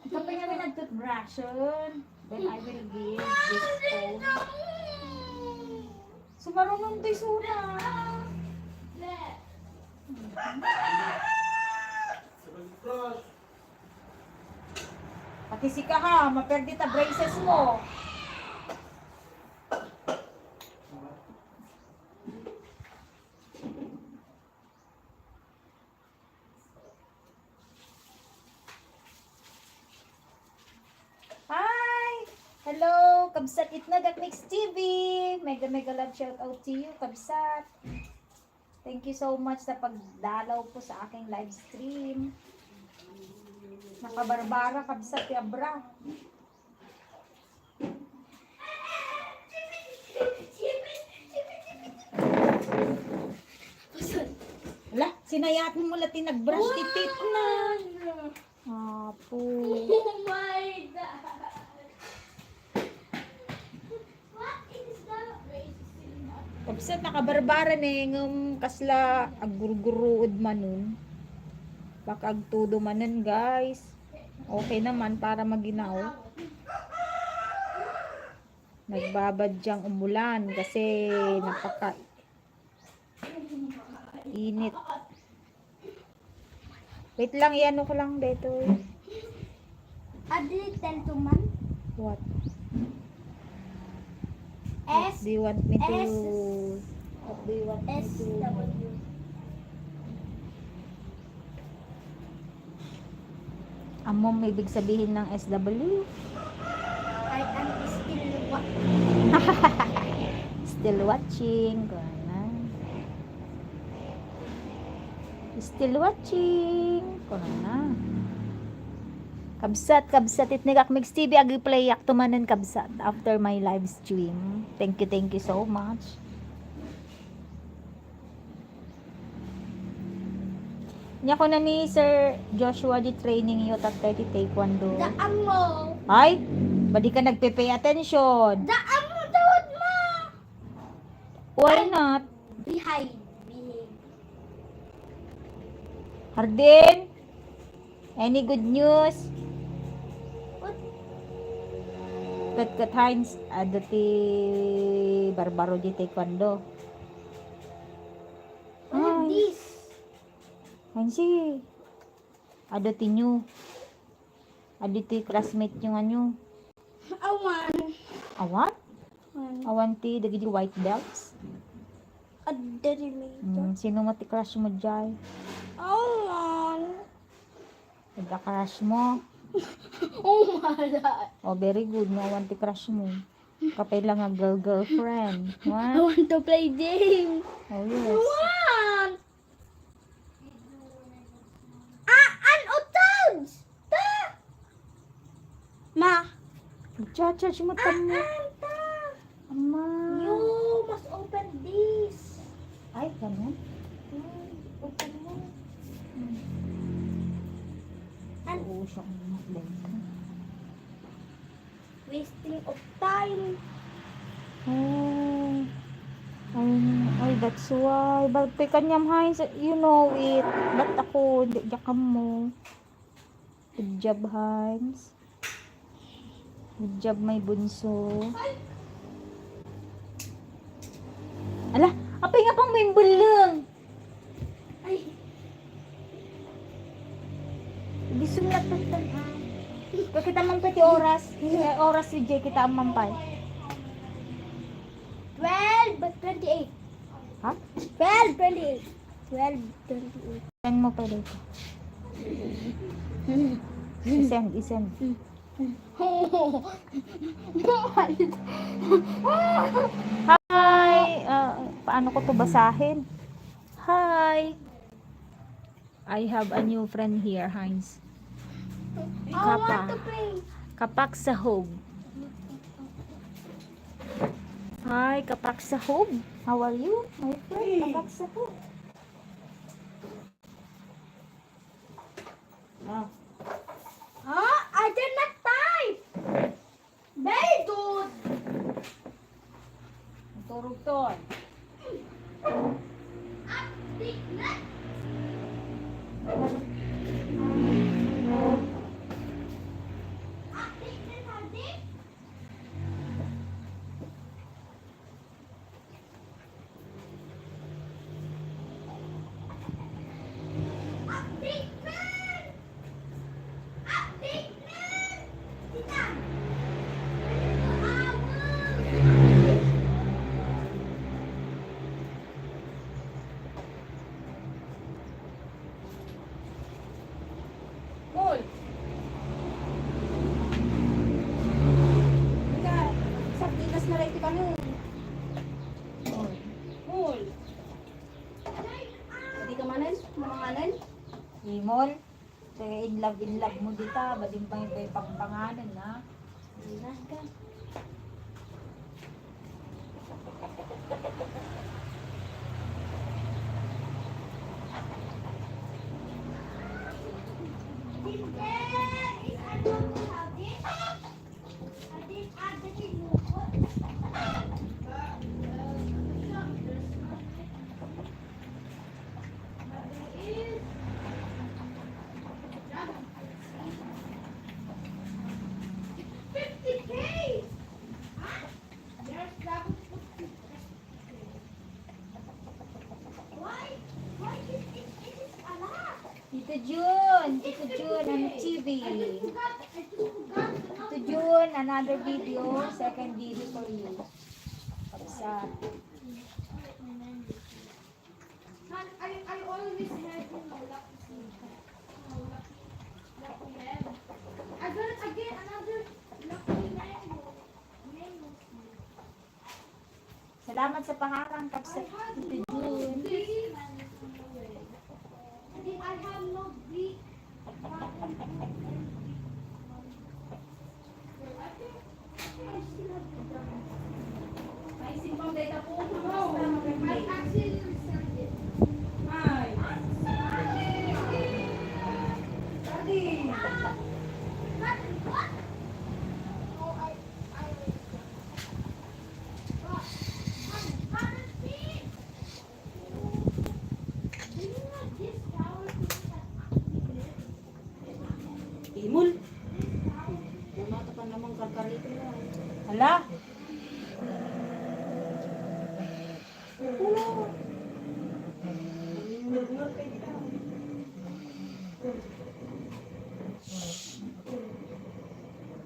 Ikaw pa nga may nagtoothbrushon. Then I will give this phone. Sumarunong to isuna. Pati sika ha, maperdi ta braces mo. Hi! Hello! Kabsat Itnag ak Mix T V! Mega, mega love shout out to you, Kabsat! Thank you so much sa pagdalaw po sa aking live stream. Nakabarbara, Kabsat, yabra. Ala, sinayat mo la ti nagbrush ti teeth na. Apo. Oh my God. What is the racism? Kabsat, nakabarbara ne, ngem kasla aggurguruod manen. Baka agtudo manen, guys. Okay naman para maginaw. Nagbabadyang umulan kasi napaka init. Wait lang, iano ko lang dito. Adi, tell to man. What? S, do you want me to, S, what do you want me S to? W. Amom ibig sabihin ng S W? I am still wa- Still watching. Kuha na. Still watching. Kuha na. Kabsat, kabsat, Itneg ak Mix T V, agi play ak tumanen, kabsat, after my live stream. Thank you, thank you so much. Nya kuna ni Sir Joshua, di training yo tattay ti taekwondo. Daan mo. Ay, ba di ka nagpe-pay attention? Daan mo, dawat mo. Why not? Behave, behave. Hardin? Any good news? What? Ket, ket Heinz, adu ti barbaro di taekwondo. What is this? Heinz, adu ti new. Adu ti classmate nyo nga new. Awan. Awan? Awan. Awan ti dagiti white belts? Adda ti may ito. Hmm, sino mo ti crush mo, jay? Awan. Adda crush mo? Oh, wala. Oh, very good. No, awan ti crush mo. Kapay lang nga girl, girlfriend. What? I want to play game. Oh, yes. I want. Ah, an utod! Ta! Ma. Cha-charge mo, ah, tamo. Ah, ta! Ama. You must open this. Ay, ganun? Hmm, open mo. An- Oo, siya ang nagdala. Wasting of time. Oh. Ay, ay, that's why. Balti kanyam, Heinz, you know it. Ba't ako, hindi diyak mo. Good job, Heinz. Good job, my bunso. Ala, apay nga pang may bulong. Ay. Di sumlat pa ito. Kaya kita man pa ti oras. Eh, oras si Jay, kita man pa. Twelve twenty-eight. Ha? Twelve twenty-eight. Twelve twenty-eight. Send mo pa dito. I-send, i-send. Hi! Ah, paano ko to basahin? Hi! I have a new friend here, Heinz. I want to play. Kapak sahog. Hi, kapak sahog. How are you, my friend? Kapak sahog. Ah. Ah, I did not type. Very good. Turog ton. Update na. Update na, update. Mol. Ika, sardinas na lang iti kanon. Mol. Mol. Pwede ka manen? Mamanganen? Imol. Kaya in love, in love mo dita. Badim pa yung pagpanganen, ha? Ay, na ka. Tito Jun, Tito Jun, ano, T V. Tito Jun, another video, second video for you. Sa I, I always have, you know, lucky seed. You know, lucky, lucky lemon. I got it again, another lucky mango. Mango seed. Salamat sa paharang, Kapsa. I had Tito no Jun. Green. Again, I have no green. Imol. Namata pa naman karkarito mo. Hala.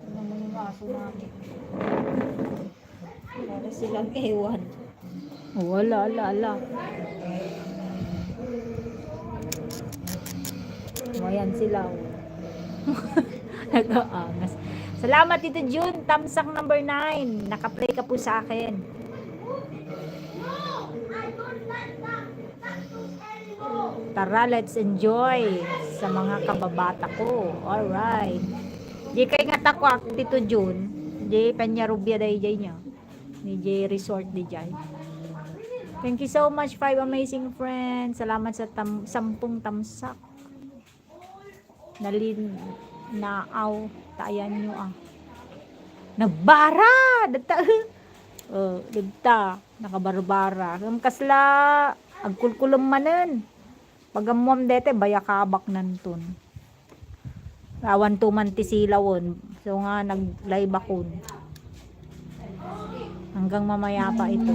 Ano mo yung aso natin? Para silang ewan. Oh, ala, ala, ala. Oh, ayan sila, oh. Nag-aangas. Salamat, Tito Jun. Tamsak number nine. Nakaplay ka po sa akin. Tara, let's enjoy sa mga kababata ko. Alright. Di kay nga takwak, Tito Jun. Di panya rubia day jay niya. Ni J Resort di jay. Thank you so much, five amazing friends. Salamat sa tam-, sampung tamsak. Nalin-, naaw, ta ayanyo, ah. Nagbara! Dagta, oh, dagta, nakabarbara. Ngem kasla, agkulkulem manen. Pag ammuam dete, bayakabak nanton. Awan to man ti silawen. So nga, nag-live akon. Hanggang mamaya pa ito.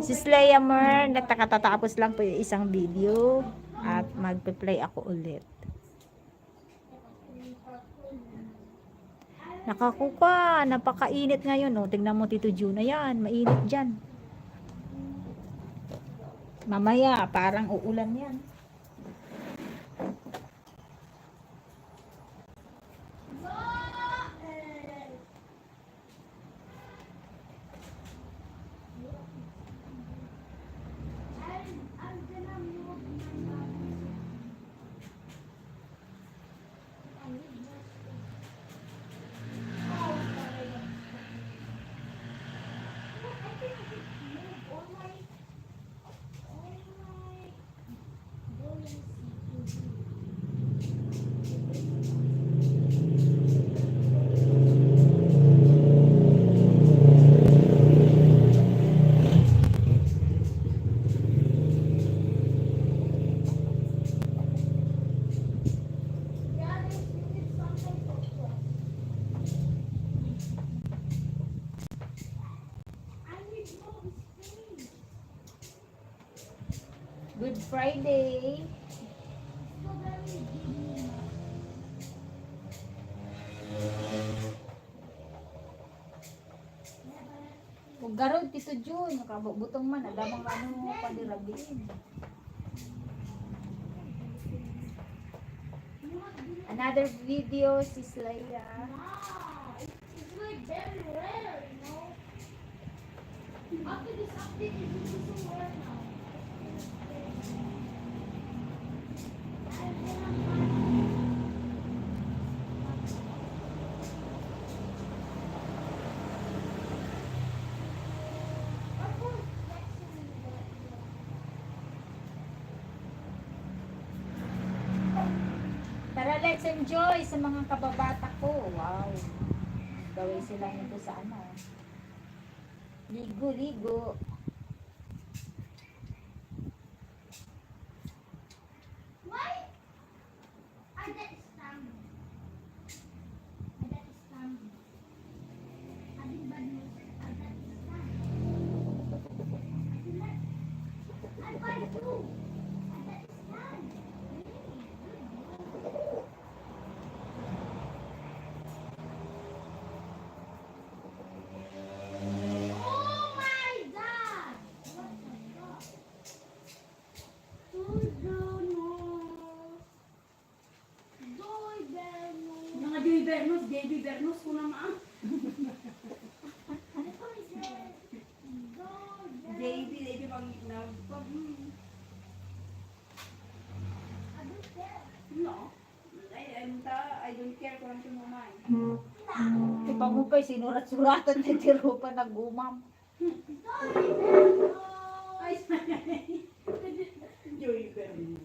Sis Leia Mer, nagkakatatapos lang po yung isang video. At magpe-play ako ulit. Nakakuka, napakainit ngayon. O, tingnan mo, Tito Jun. Ayan, mainit dyan. Mamaya, parang uulan yan. Good Friday. Ug garud, Tito Jun, nakabutong man, adda man ano padi rabiin. Another video, Sis Leia. It's like very rare, you know. After this update, it will be so rare now. Tara, let's enjoy sa mga kababata ko. Wow. Gawin sila nito sa ano. Ligo-ligo. Why? Ada stamp. Ada stamp. Ading badmus, ada stamp. Ading bad-, ay, bad-, ada stamp. Oh my God! What the fuck? Tulog na. Joy Bernos. Mga Joy Bernos, J B Bernos ko na, ma. Ano pa, Joy? Joy Bernos. J B, J B pang love ko. Hmm. I don't care. No. Ay, ay, ta, I don't care kung ano mo man. Ti pamupay, sinurat-suratan ti rupa nagumam. Ay, Joy Bernos.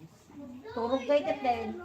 Turog kay ket den.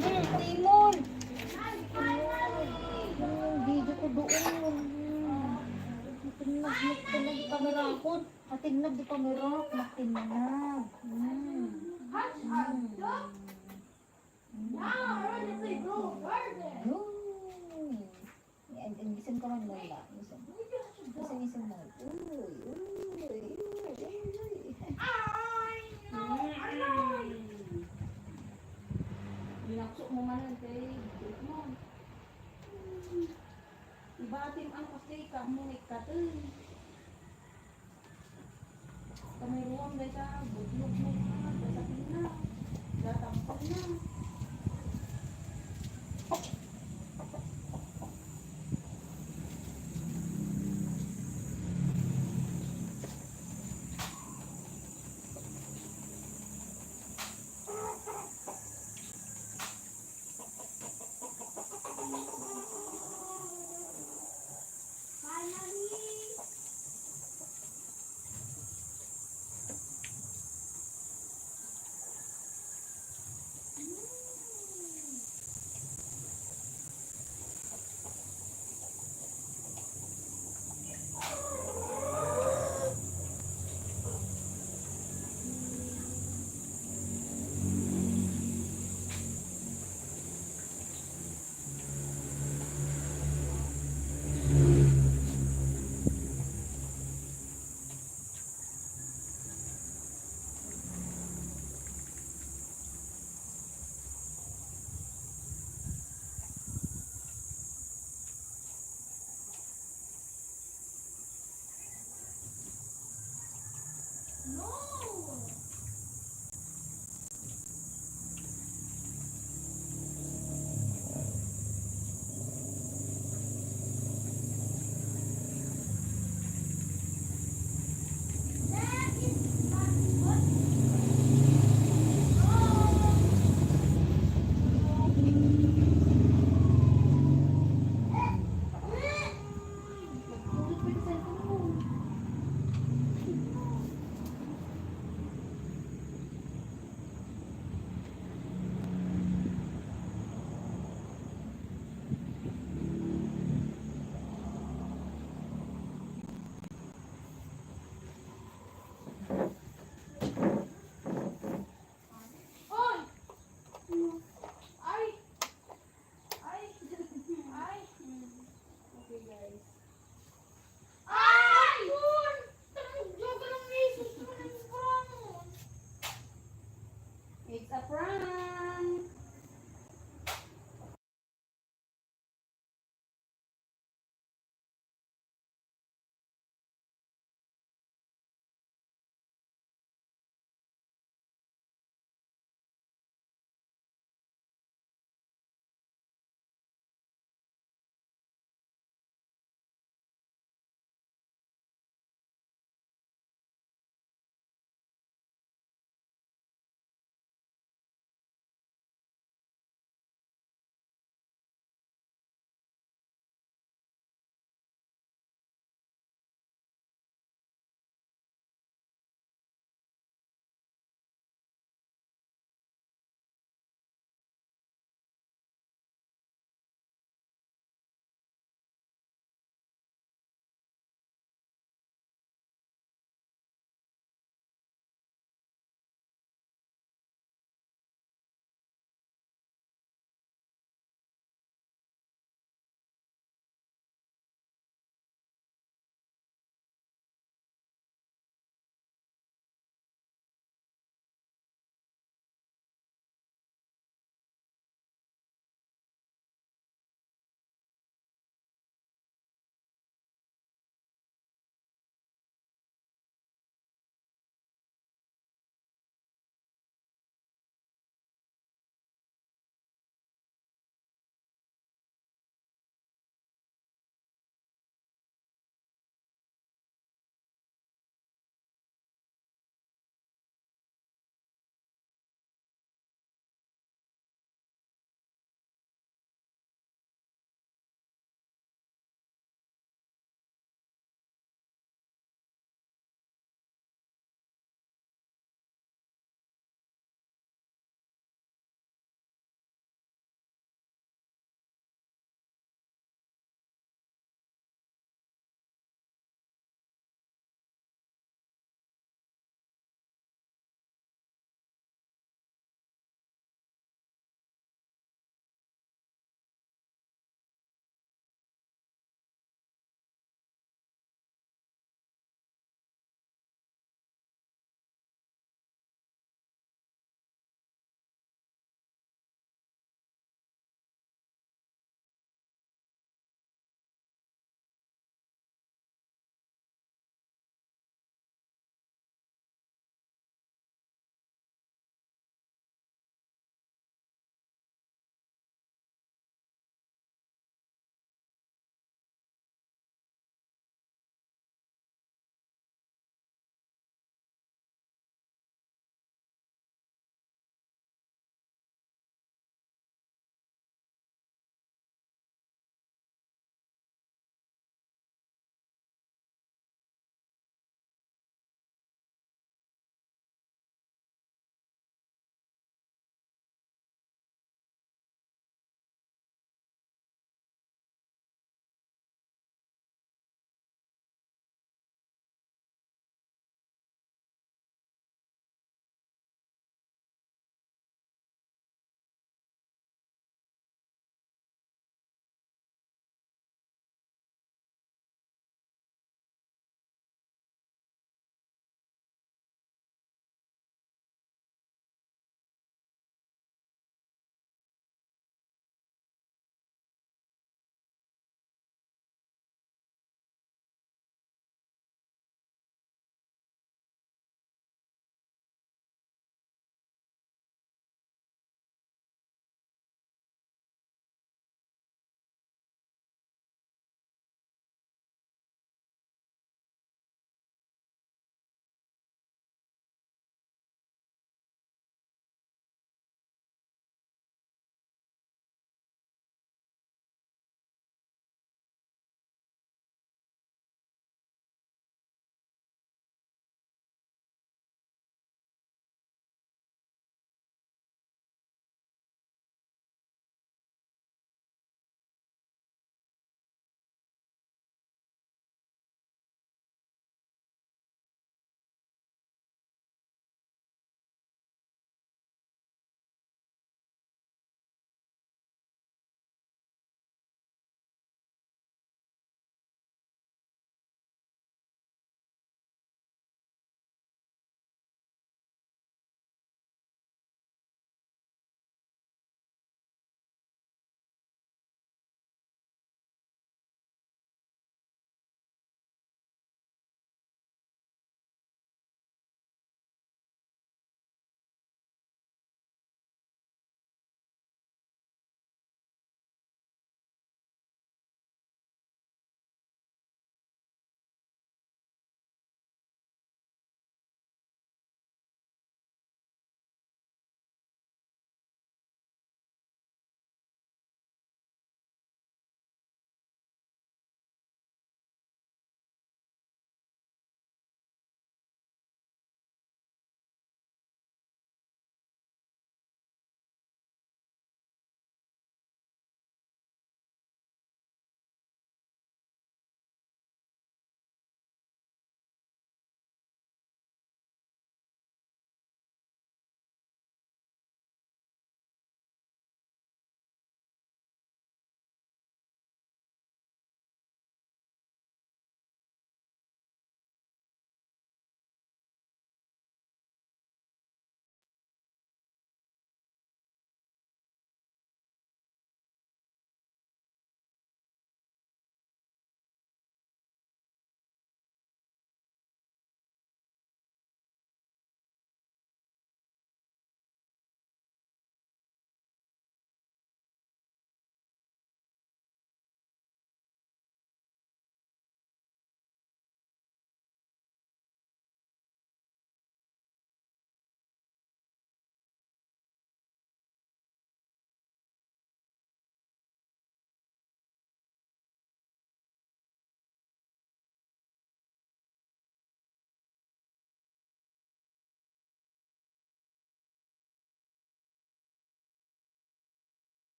Hmm, Timon. Hmm, video ko doon. Hmm. Matinag, matinag di pamirakon. Matinag di pamirak, matinag. Hmm. Hmm. Hmm. Yun. Ay, ay, gisim ka man muna. Gisim. Gisim, gisim mo. Uy, uy, uy, uy, uy. Ay, no, aray. Binakso mo man ang tayo. Mo. Batim ang plastika, ammon ikkaten. Kami ruam dayta, butlog mo ka, dasakil na, datang ko na.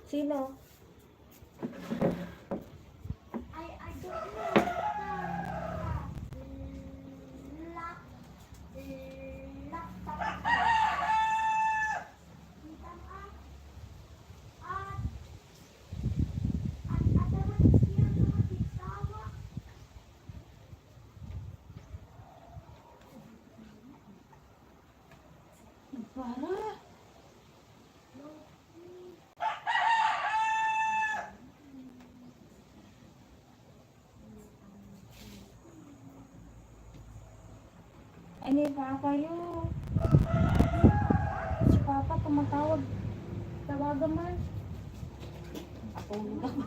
Sino? Para. Ay, ni Papa yo. Si Papa tumatawag. Tawagan mo. Atulog ako.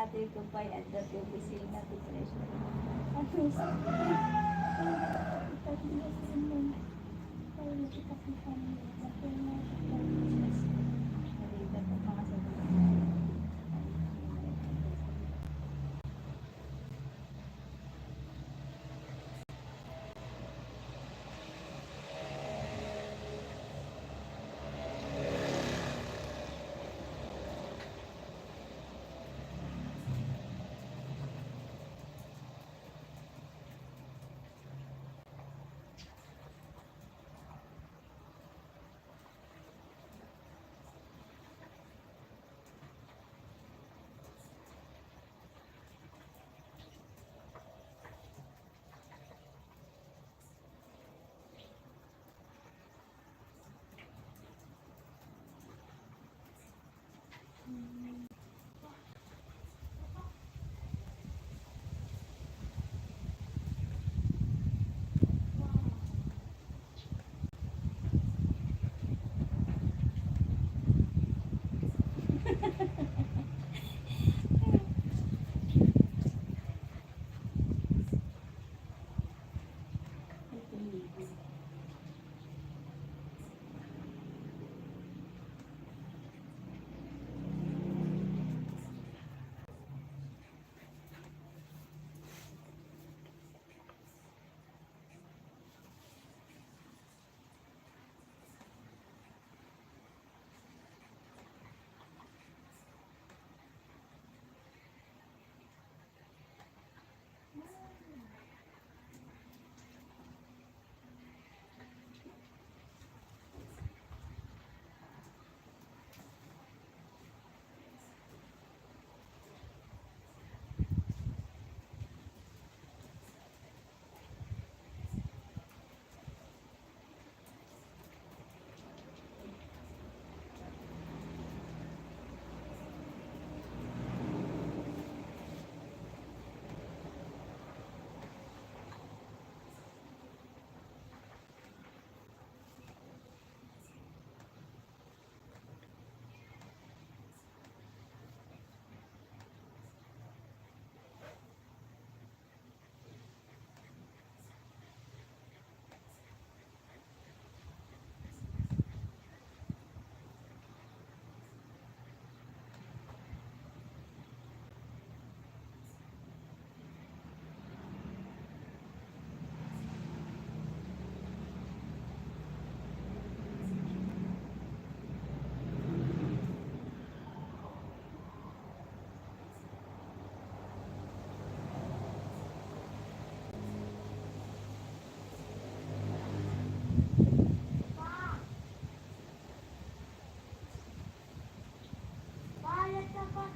Ate ko pa'y adda ti opisina ti treasurer. Ano sa Ah.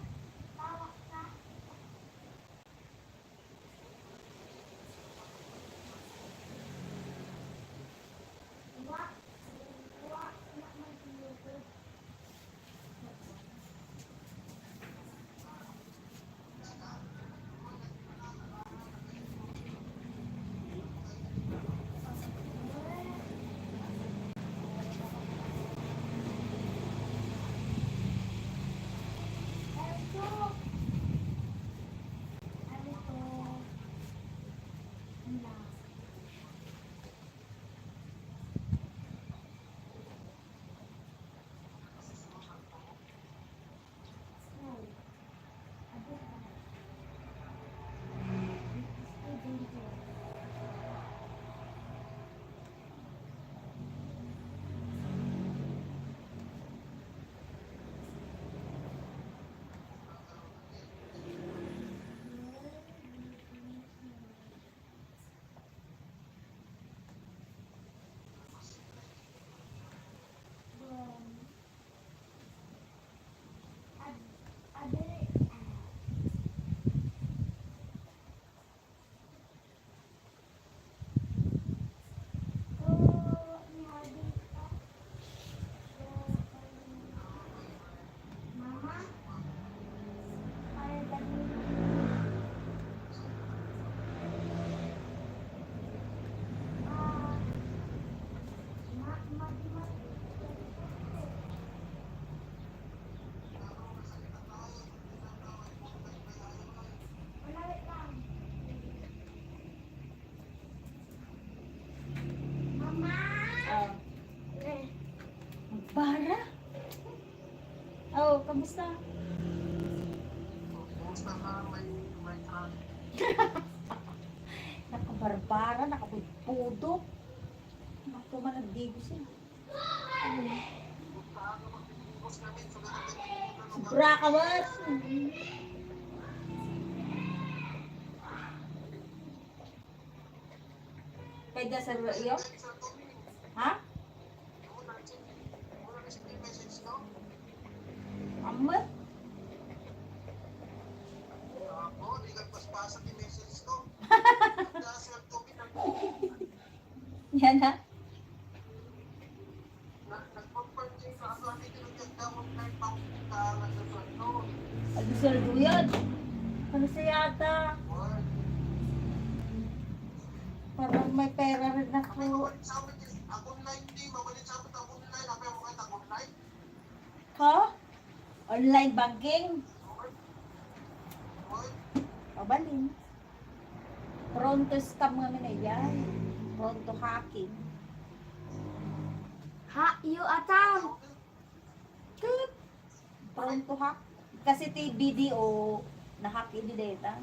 Bara? Oh, kamusta? Kumusta ka, my, my friend? Nakabarbara, nakapudpudok. Naku, managdigos eh. Sobra ka, boss. Pwede sa iyo? Ha? Amat? Yan na. Ano sweldo yan? Ano sa yata? Para may pera rin ako. Ha? Online banking? Mabalin. Prone to scam nga man yan. Prone to hacking. Hack your account. Tut! Prone to hack. Kasi ti B D O, na-hack idi deta.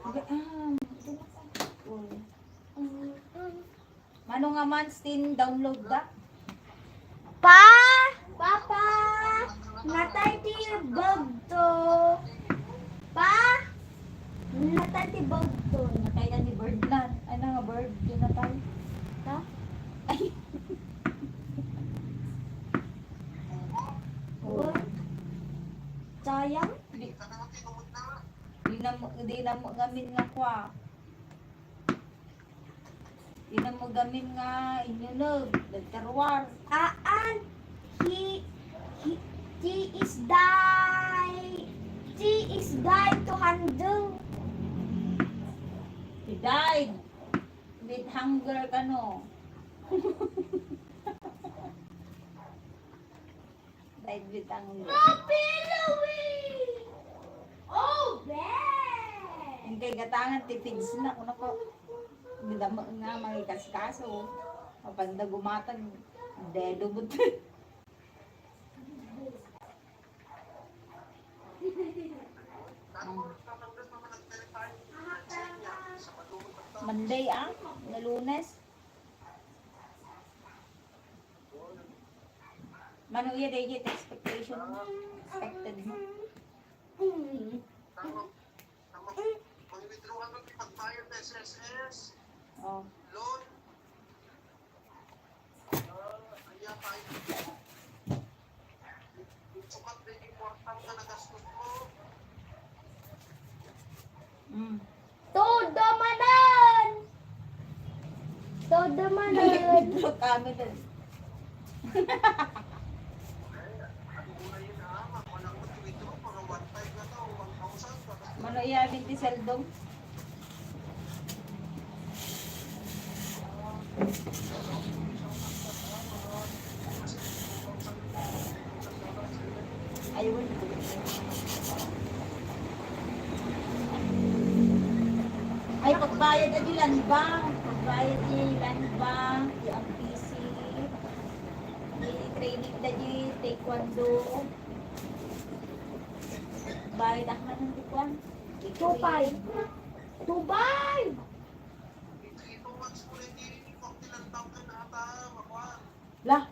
Aga, ah, ito na sa. Uy. Mano nga months tin download da? Pa! Papa! Natay ti bagto! Pa! Natay ti bagto! Natay na ni Birdland. Ano nga bird? Di natay? Ha? Ay! Uy. Sayang? Di, di na mo, di na mo gamin nga kwa. Ina mo gamin nga inyo no, nagkaruar. Aan, he, he, he is die, he is die to handle. He died with hunger kano. Died with hunger. Papi Louie! Oh, Ben! Ang kay gatangan, ti pids na, kuna ko. Nagdamo nga, mangikaskaso. Mapanda gumatag, dedo but. Monday, ah? Na Lunes? Mano iya, daydi ti expectation mo? Expected mo? Mag-withdraw ka ng pagbayad sa S S S, oh, loan. Mm. Todo manen! Todo manen! Withdraw kami dun. Mano iya, binti seldong? Ayun. Ay, pagbayad adi land bank. Pagbayad adi land bank, di M P C, di training adi taekwondo. Bayad ak man ng taekwondo. Two five. Two five! La,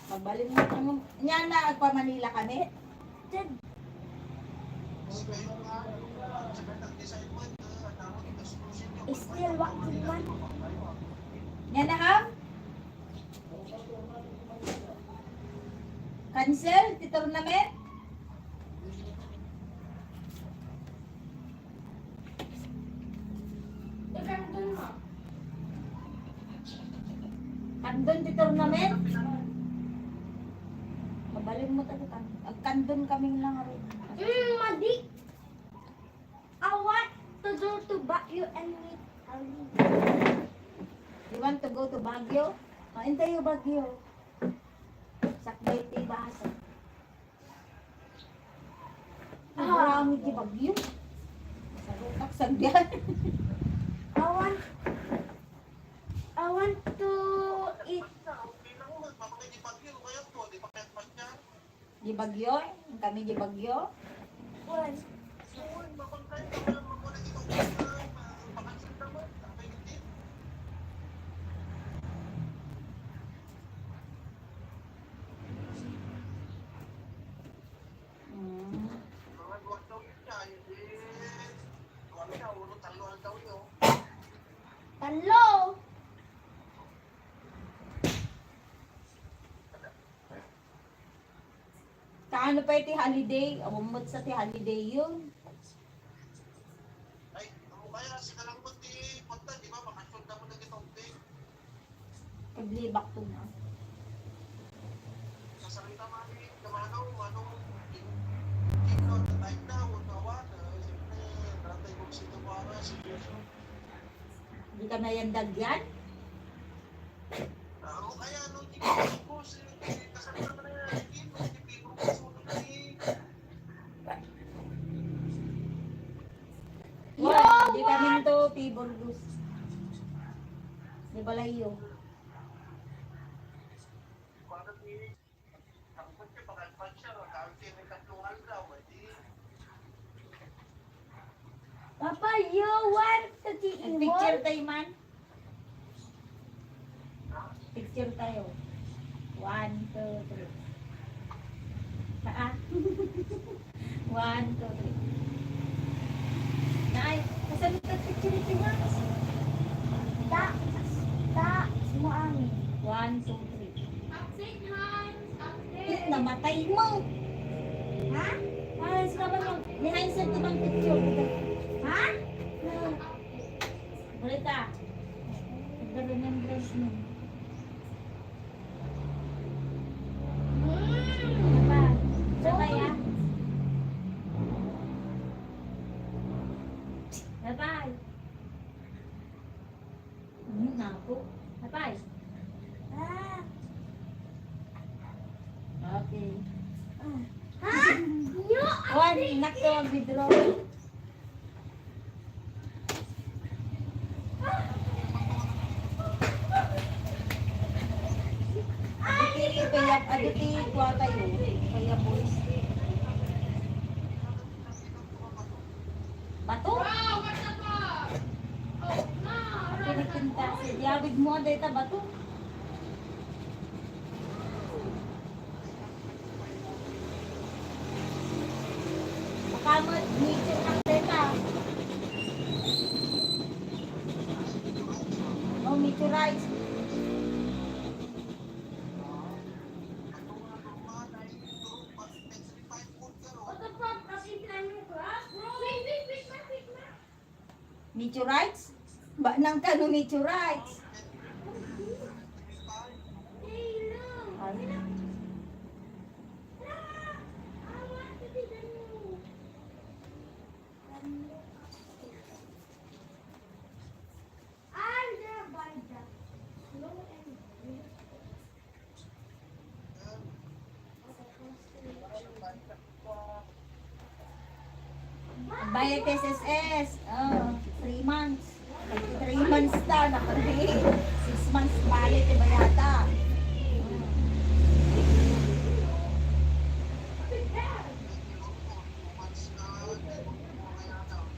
magbalin mo ang, niya na, agpa-Manila kami. Still working man. Niya na, ha? Cancel ti tournament? Kandon ti tournament? Mabalin mo tayo kan-, agkandon kaming lang rin. Mm, madi. I want to go to Baguio and meet Ali. You want to go to Baguio? Ah, intayo Baguio. Sakbay ti basa. Ah. Ang di Baguio. Sarutak sa biyan. I want, I want to eat. Di Baguio? Kami di Baguio? Wan. Mm. Tallo! Kaano pa iti holiday? Awan met sa ti holiday yun. Ay, amo kaya, sika lang mo ti, pagta, di ba, makasyon na mo na kita, okay? Paglibak to na. Sasarita mami, kamano, mano, kin-, kin-, no, the time na, wala, wala, siyempre, tatay kong sito para, seryoso. Di ka na yan dagyan? Ako kaya, no, di ko, di ko, si, di, kasama na yan, di ko, di ko, di ko, di ko. Yo, di kami to, P. Burgos. Di balayo. Papa, you want to see Picture tayo man. Picture tayo. One, two, three. Taa. One, two, three. Nay, kasan ka picture ito nga? Ta, ta, sumaangin. One, two, three. Absent hands, absent. Eh, namatay mo. Ha? Ay, sila ba yung, may handset naman picture. Ha? Balita. Nagre-remembrance mo. Bye-bye. Bye-bye, ah. Bye-bye. Ano na ako? Bye-bye. Ah. Okay. Ah. Ha? Yo, Juan, inak to, withdraw. Aditi, kaya, aditi, kuha tayo. Kaya boys. Bato? Pinipintas. Yawid mo, adeta, bato. Baka mo, nature ka, teta. Oh, meteorite. Meteorites? Ba, nang kano meteorites? Bayad S S S. Oh, three months. Three months na, nakadi. Six months bayad ti bayada.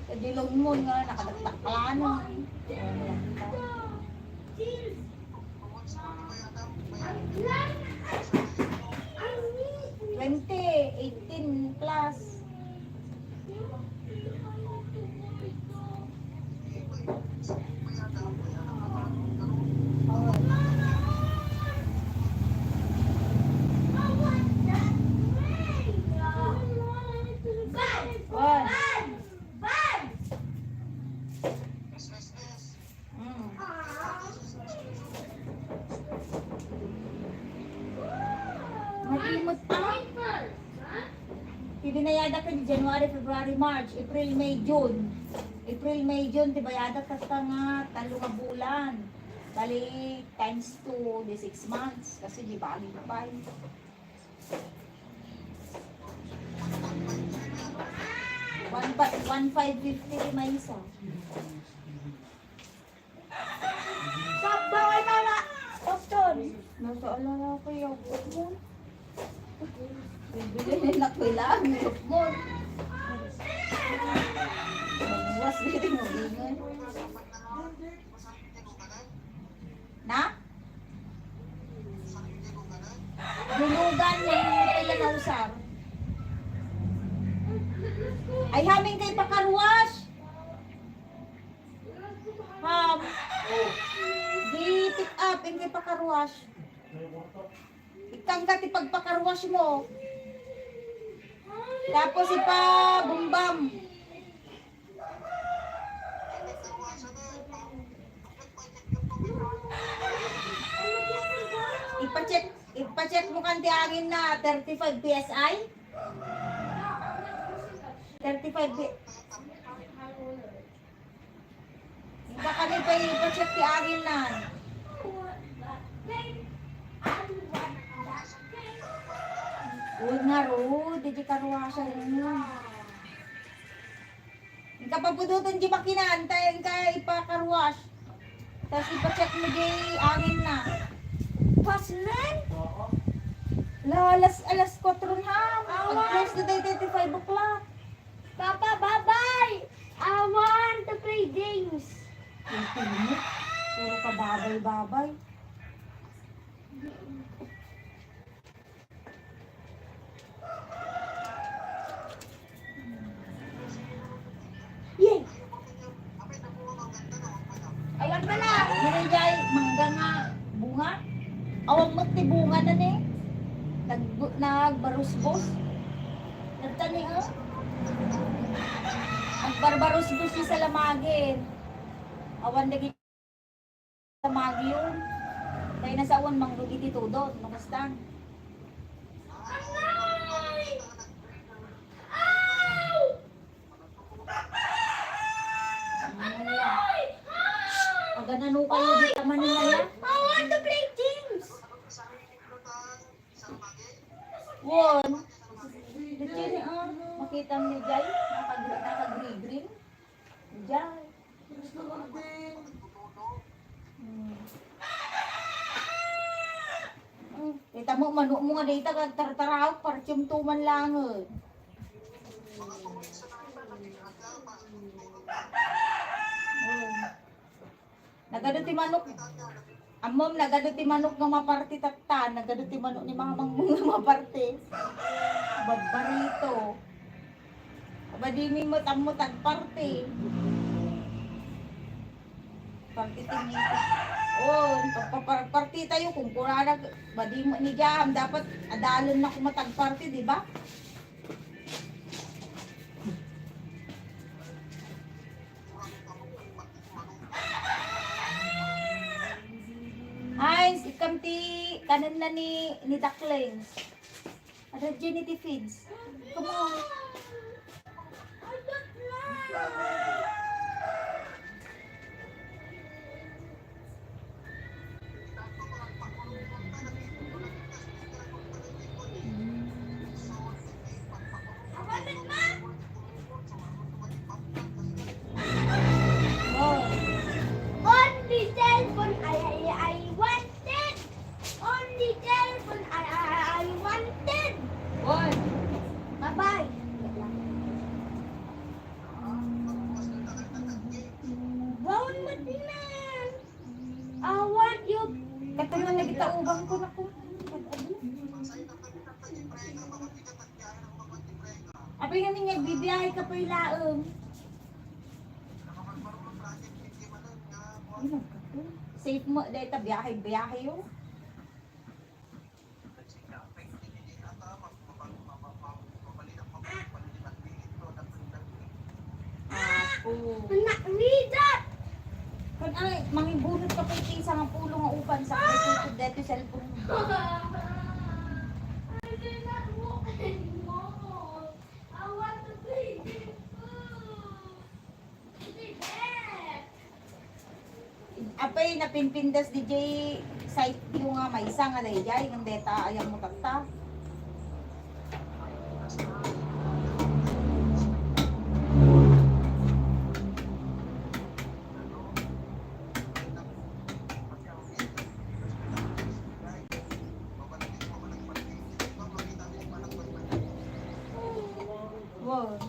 Kadi lungmon nga, nakadakdaklano. Twenty, eighteen plus. One. Mm. Malimot pa. Ti binayada ken January, February, March, April, May, June. April, May, June, ti bayada kasta nga tallo nga bulan. Bali, times two, di six months. Kasi di bali pa. One pa, one five fifty ti maysa. Sabba kay mama. Boston. Nasa ala na ko yung Boston. Bibili na ko lang yung Boston. Buwas dito mo bingon. Na? Dulugan yung kaya nausar. Ay, hamin kay pakarwash. Ham. Di pick up, hindi pakarwash. Ikangga ti pagpakarwash mo. Tapos ipabumbam. Ipacheck, ipacheck mo kan ti angin na thirty-five P S I? Thirty-five P-, Inka kani pa ipacheck ti angin na. Uy, nga, Rod, di karwasan mo. Inka papudutan di makinan, tayo inka ipakarwash. Tapos ipacheck mo di angin na. Pasmen? La, alas, alas kwatro na. Awa. Mag-close na tayo, tayo five o'clock. Papa, babay! I want to play games. Ang tingin mo? Puro ka babay-babay. Yay! Awan pala. Diri jay mangga nga bunga. Awan met ti bunga na ni. Nag-, nagbarusbos. Nagtani, oh. Nagbarbarusbos ti salamagin. Awan dagiti salamagin. Tay nasawan mangrugi ti tudot. Makastan. Aganano kayo di ka manimaya? I want to play games. Won. Di sini, ah. Makita mo ni Jai? Nakagri-, nakagri-green. Jai. Hmm. Hmm. Kita mo, manok mo nga dita, kag tartaraw, parchum tuman lang, eh. Hmm. Nagadu ti manok. Ammom, nagadu ti manok nga maparti tatta. Nagadu ti manok ni mamang mo nga maparti. Barbarito. Badimi mo, tammo tagparti. Parti ti manok. Oh, pagpaparti tayo kung kurana, badimo ni jam. Dapat adalon na kuma tagparti, di ba? Kanenna ni, ni Ducklings. Ada Jenny Tiffins. Come on. Only cellphone I, I, I wanted. Only cellphone I, I, I wanted. One. Bye-bye. Brown man. I want you. Kato nga nagitaubang ko na ko. Apay nga niya, bibiyahe ka pa ilaem. Ay, nagkato. Safe mo, dahil ta biyahe, biyahe yun. Apo. Anak, read that! Kan ay, mangibunot ka pa iti isang pulo nga upan sa kay tutod dito cellphone mo. I cannot walk anymore. I want to play with food. Apay, napinpindas D J site yo nga maysa nga daydiay, ngem deta, ayan mo tatta. Wow.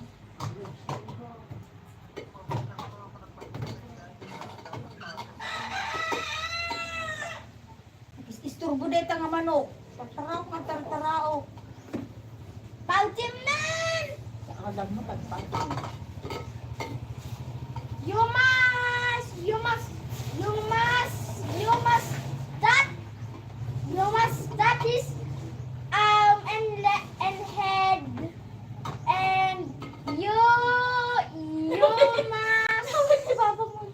Is-, isturbo deta nga manok. Tartaraok nga tartaraok. Pouching man! Alam mo, tagpauching. You must, you must, you must, you must stop. You must stop this, um, and le-, and head. And you, you must. Ano ba mo?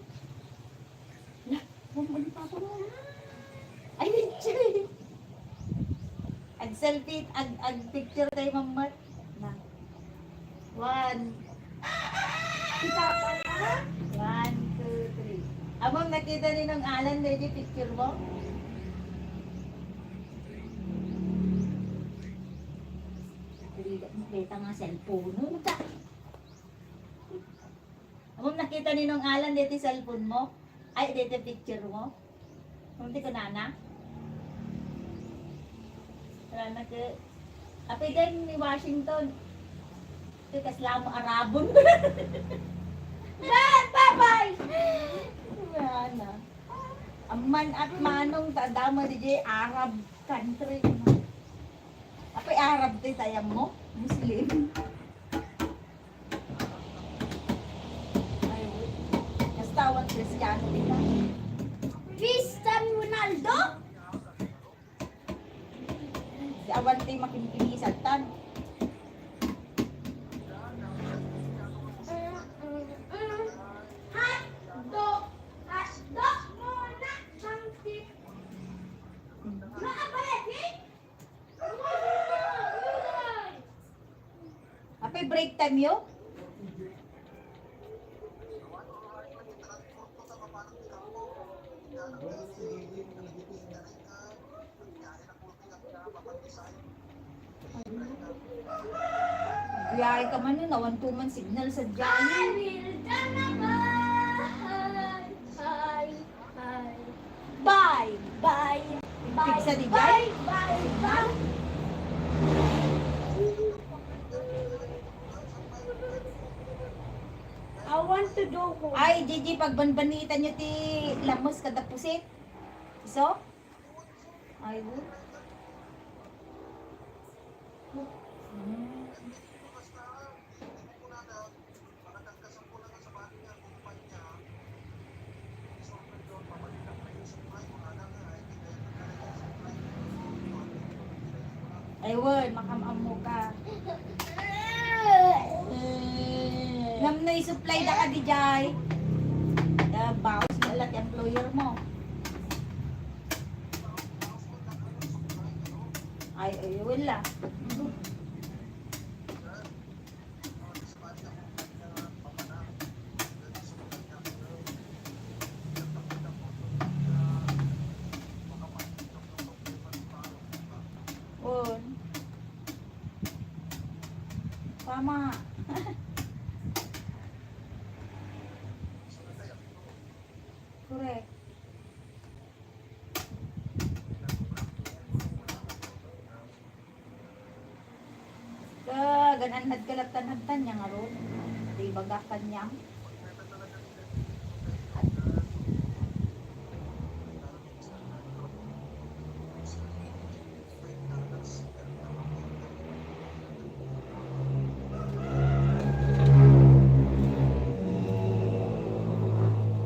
Huwag mo ipapamahal. Ay, Mitchie. Ag-selfie, ag-, ag-picture tayo, Ma'am Mat. Na. One. Kita pa na? One, two, three. Amang nakita ni Nong Alan, dahil yung picture mo? Nakita nga cellphone mo. Amang nakita ni Nong Alan, dahil yung cellphone mo? Ay, dito picture mo? Kunti ko, nana? Wala na ke. Apay din ni Washington. Ito, kasla mo, Arabon. Bye, bye-bye! Wala na. Amman at manong ta dama di jay Arab country. Apay Arab ti tayam mo? Muslim. Ay, basta awan Kristiano dita. Cristiano Ronaldo? Di awan ti makinkinisan tan. Hotdog! Hotdog muna, Chunky! Maabayad, eh? Apay break time yo? Biyahe ka man yun, awan to man signal sa dyan. I will gonna buy, buy, buy, buy, Pigsa di buy, buy, buy. I want to do ko. Ay, Gigi, pagbanbanitan nyo ti lamus kada pusit. Iso? Ay, good. Mm. Aywan, makam-ammo ka. Ngam no isupply da ka di jay. Da, baos mo la ti employer mo. Ay, ay, wala. On. Tama. Correct. Ka, gan-an nagkalatan-hatan niya nga ron. Di baga kanyang.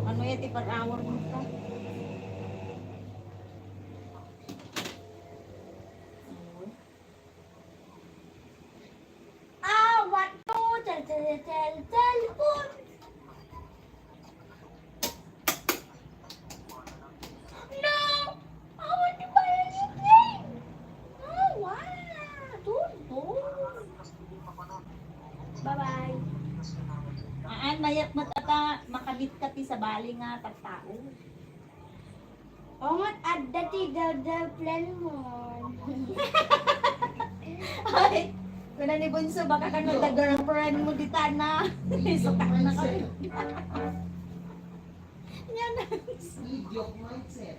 Ano ya ti per hour mo ka? Ah, one, two, three, three, three, three, four. No! I want to buy a new plane! Oh, wow! Don't, don't. Bye-bye. Aan, mayat met ata, makamit ka ti sabali nga tattao. O, ngat adda ti girlfriend mo. Ay, kuna ni Bunso, baka kano da girlfriend mo di tana. Suka na kami. Yan. Idiot mindset.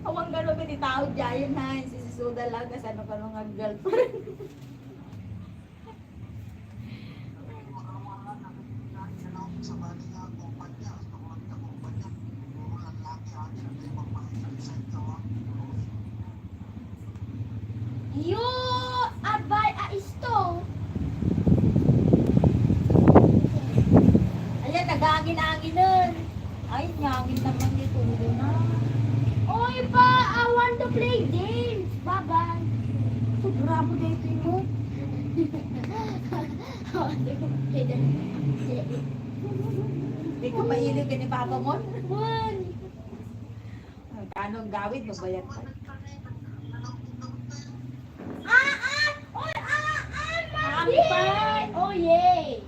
Awan garo ti tao, diayen na, insisisuda lang, kasano kano nga girlfriend. You are by a stove. Ayan, nag-aangin-anginen. Ay, nyangin naman ni Tulo na. Oy, pa, I want to play games. Bye-bye. Sobra mo dito mo. Di ka mahilig ka ni Papa mo? One. Ang kanong gawid, mabayat pa. Ah, ah! Oy, ah, ah! Happy! Happy! Oh, yay!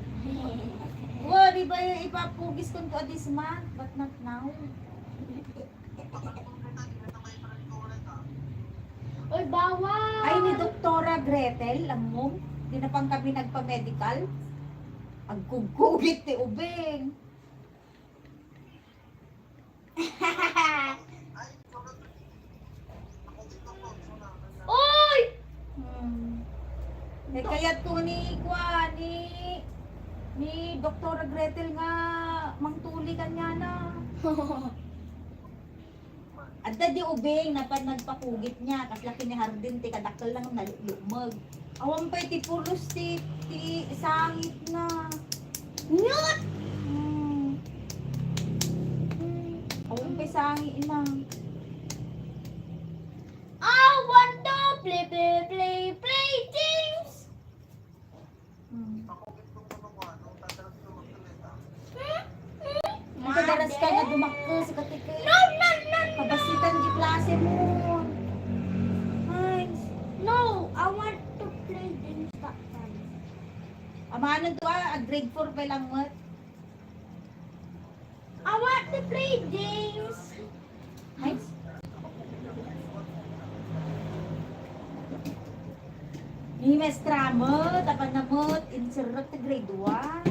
Wo, di ba yung ipapugis ko to this month, but not now? Oy, bawal! Ay, ni Doktora Gretel, ammom, di na pang kami nagpa-medical. Agkugkugit ti ubing. Oy! Hmm. May kayat ko ni, kuan, ni, ni Doktora Gretel nga mangtuli kaniana. Adda di ubing, napan nagpakugit niya, kas laki ni Hardin, ti kadakkel lang nalulumeg. Awan pay ti pulos ti, ti sangit na. Nyot! Hmm. Awan pay sangit na. I want to play, play, play, play games. Hmm. Hmm? Hmm? Ang kadaras ka nga dumakkel sa katikay. No, no, no, no. Kabasitan di klase mo. Ay. No, I want to play games that time. Amanan to, ah, grade four pa lang met. I want to play games. Ay. Ni Mestra met, apan na met, inserrek ti grade one.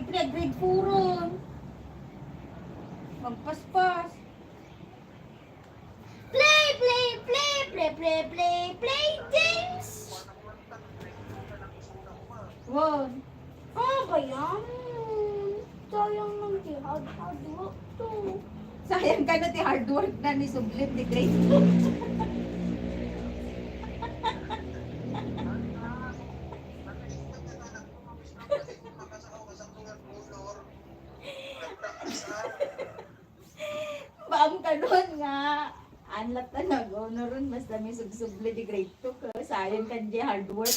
Grade four-on. Magpaspas. Play, play, play, play, play, play, play games. One. Ah, ba yan? Sayang lang ti hard, hard work to. Sayang kano ti hard work na ni sublit ni grade two. Baam kanon nga, anlat na nag-honor-on, basta may subsubli di grade two ka. Sayang kan di hard work.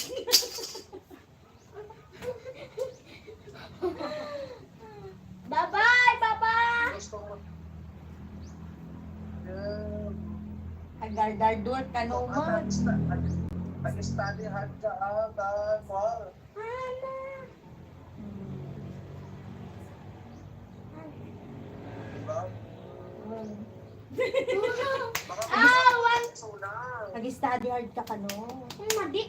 Bye-bye, Papa! Ag-hard work kano man. Nag-study hard ka, ah, ka, kuwan. Ana. Diba? Baka Ah, one. Nag-study hard ka kano. Hmm, madi.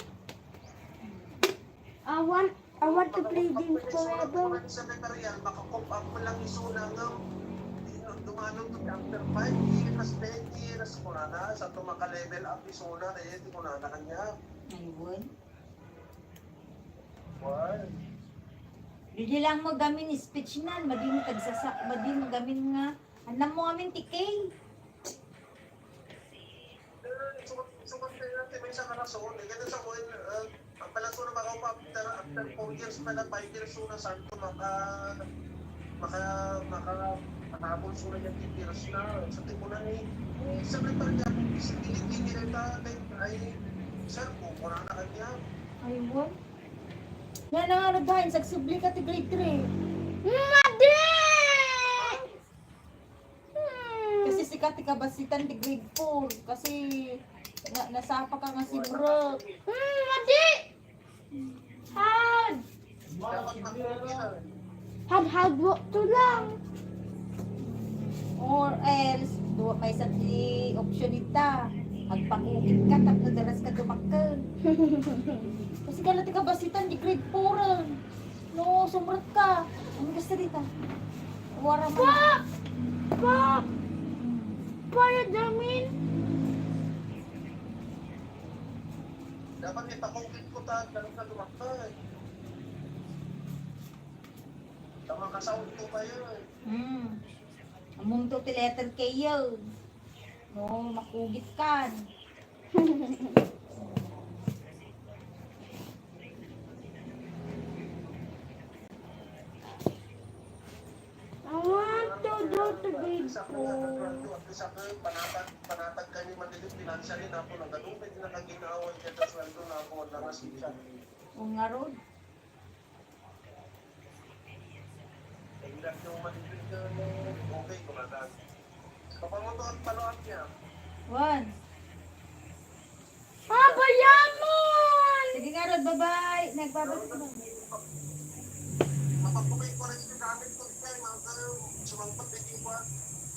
I want, I want to play Games Forever. Sa material, maka-cope up mo lang isuna nga, dumalo to after five years, ten years, kunana, sa to maka-level up isuna, eh, di kunana kanya. Ayun. Why? Didi lang mo gamin speech nan, madi mo tagsasa-, madi mo gamin nga, anam mo gamin ti K. Eh, sukat, sukat kayo natin may isang rason. Eh, ganun sa akin, eh, ang pala so na makaupa after, after four years pala, five years so na, saan ko maka-, maka-, maka-, makahabol so na yung teachers na. Sa tipo na ni, ni secretary niya, kung visibility nila ta, ay, ay, sir, kukuha na kanya. Ay, what? Nga na nga naghain, sagsubli ka ti grade three. Madi! Hmm. Kasi sika ti kabasitan ti grade four. Kasi na-, nasapa ka nga si Brooke. Hmm, madi! Hard! Hard, hard work to lang. Or else, dua pa isa ti option ita. Agpakukit ka, tapno daras ka dumakkel. Kasi kala ti kabasitan, di grade four, ah. No, sumrek ka. Ano gusto dita? Wara mo. Pa! Pa! Pa, Yajamin! Dapat ipakukit ko ta, daras ka dumakkel. Tama ka sa auto kayo, eh. Hmm. Amunto ti letter K yun. No, makugit kan. I want to go to grade four. Panatag, panatag kami madilim, financially na po, nagdadupit na kaginawa, kaya sa sweldo na po, wala nga siya. O nga, Rod. One. Ah, bayaman! Sige nga, Rod, bye-bye. Nagbabalik ko.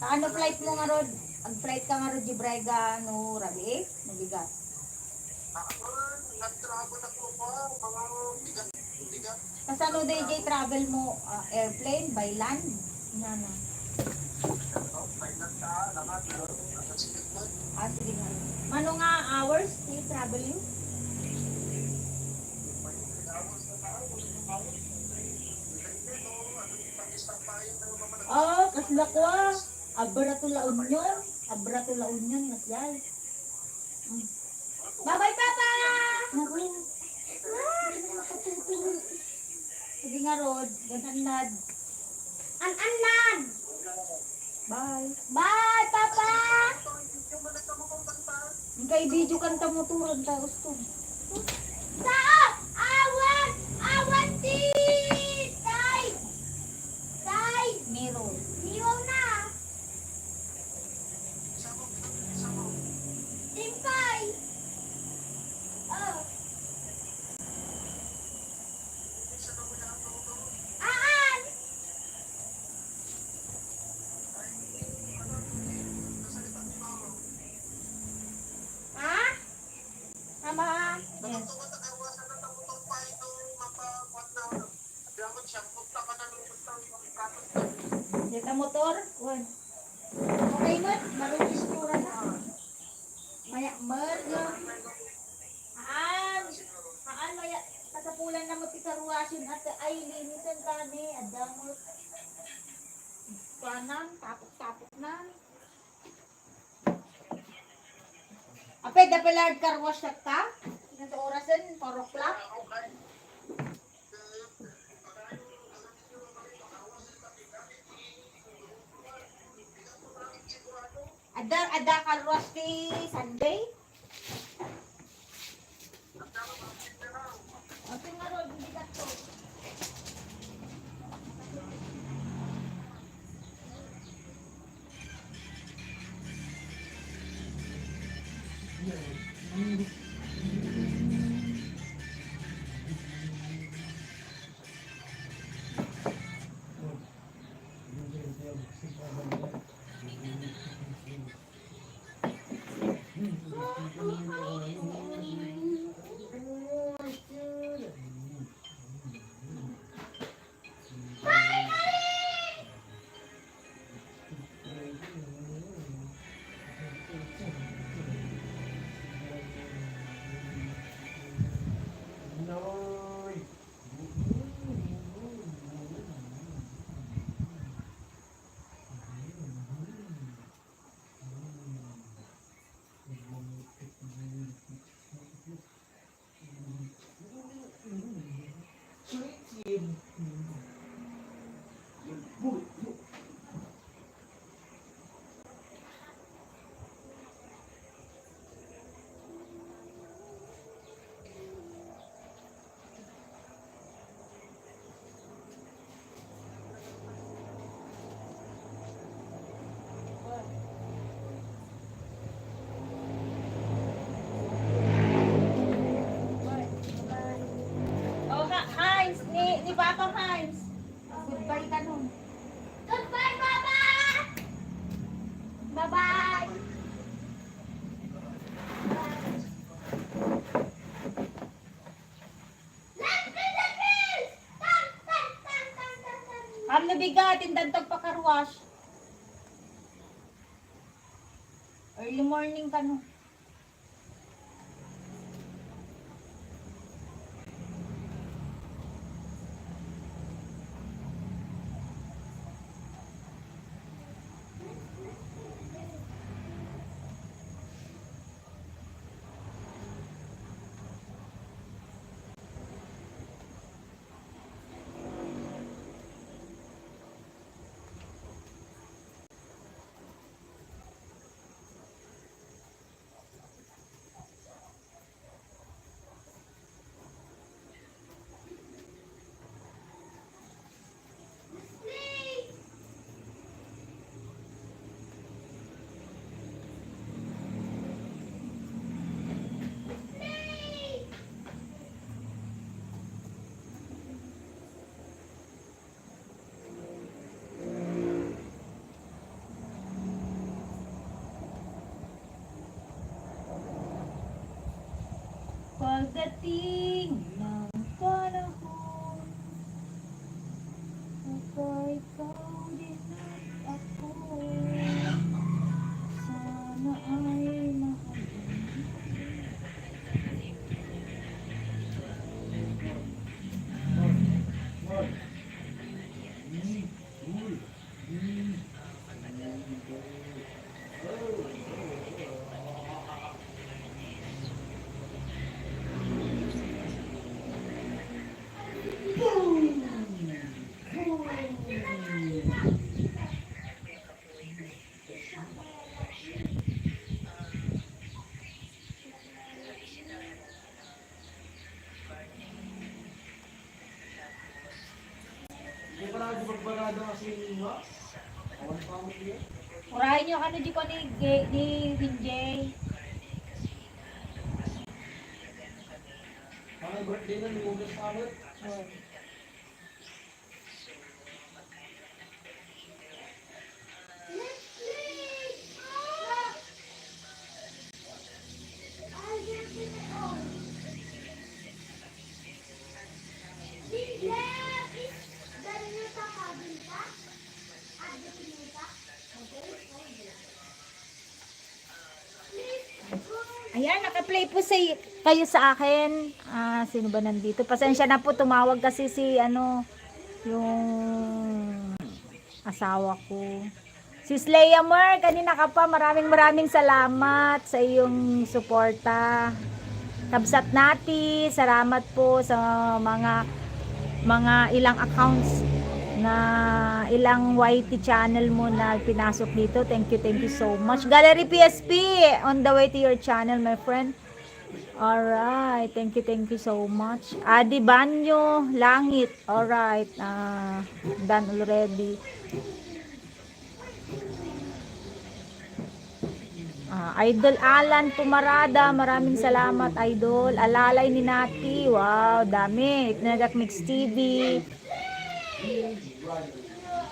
Ano flight mo nga, Rod? Ang flight ka nga, Rod, di Brega, no, Rabi, eh? Nabigat. Ako, nag-travel ako pa, mga bigat, bigat. Kasano day jay travel mo? Ah, airplane, by land? Nana. Oh, by land ka, lahat, ano, nasa sikit mo. Ah, sige nga. Mano nga hours do you travel you? May three hours na tayo, four hours. Depende, no? Ano, pag-stop tayo, ano, mga Oh, kasla ko, ah. Abra to La Union. Abra to La Union, mas yay. Bye-bye, Papa! Naku. Ah, nakatutulog. Sige nga, Rod. Gan-annad. An-annad! Bye. Bye, Papa! Ang kay video kan ta motoran ta, gusto. Sa awan! Awan ti! Tay! Tay! Mirror. Mirror na! Timpay! Oh. Aan! Ha? Ama? Yes. Dita motor, wan. Okay met, marugis ko na. Maya, mer, no? Haan, haan, maya, kasapulan na mo ti karuwasen, at ay, linisen kami, adda mo. Kuanan, tapok-tapok na. Apay, da pala car wash ka? Ino ti orasen, four o'clock? Adda, adda car wash ti Sunday? Ate nga, Rod, hindi ka to. Oh, ha-, Heinz, ni, ni Papa Heinz. Goodbye ka nun. Goodbye, Papa! Bye-bye! Ano bigat, indantag pa car wash. Early morning ka, no? Pagdating ng panahon, ikaw, ikaw din at ako. Sana ay mahal. Di ba na di magbarado kasi yung mga? Awan pa mo niya? Urayan nyo kano di ko ni Ge-, ni Winjay. Ang birthday na ni Ugas Pamit? Hmm. Ay po sa kayo sa akin. Ah, sino ba nandito? Pasensya na po, tumawag kasi si ano, yung asawa ko. Sis Leia Mer, kanina ka pa, maraming maraming salamat sa iyong suporta. Kabsat Nati, salamat po sa mga mga ilang accounts na ilang Y T channel mo na pinasok dito. Thank you, thank you so much. Gallery P S P, on the way to your channel, my friend. Alright, thank you, thank you so much. Adi Banyo, Langit. Alright, ah, done already. Ah, Idol Alan Pumarada, maraming salamat, Idol. Alalay ni Nati, wow, dami. Itnagak Mix T V.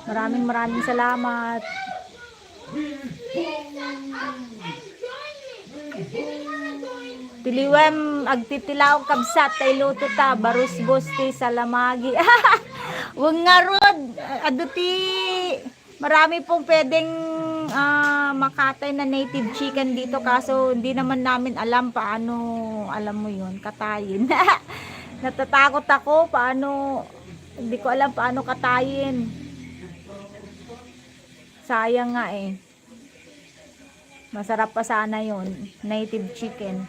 Maraming, maraming salamat. Tiliwem, agtitilaw kabsat, ta iluto ta, barusbos ti salamagi. Wen ngarud, adu ti, marami pong pwedeng, ah, makatay na native chicken dito, kaso hindi naman namin alam paano, alam mo yun, katayin. Natatakot ako, paano, hindi ko alam paano katayin. Sayang nga eh. Masarap pa sana yun. Native chicken.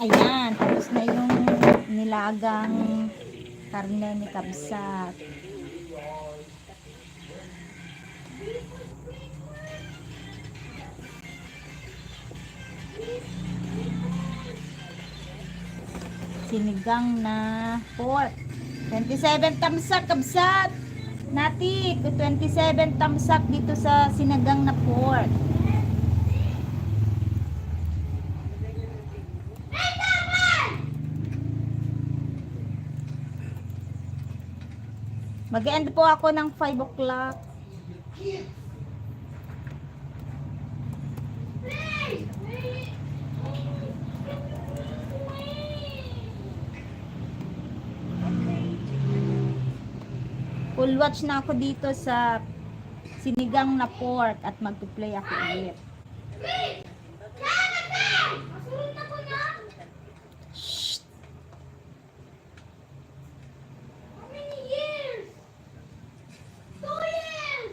Ayan, tapos na yung nilagang karne ni Kabsat. Sinigang na pork. Twenty-seven thumbs up, Kabsat. Nati, twenty-seven thumbs up dito sa sinigang na pork. Mag-end po ako ng five o'clock. Full watch na ako dito sa sinigang na pork at magpi-play ako ulit. Shh! How many years? Two years!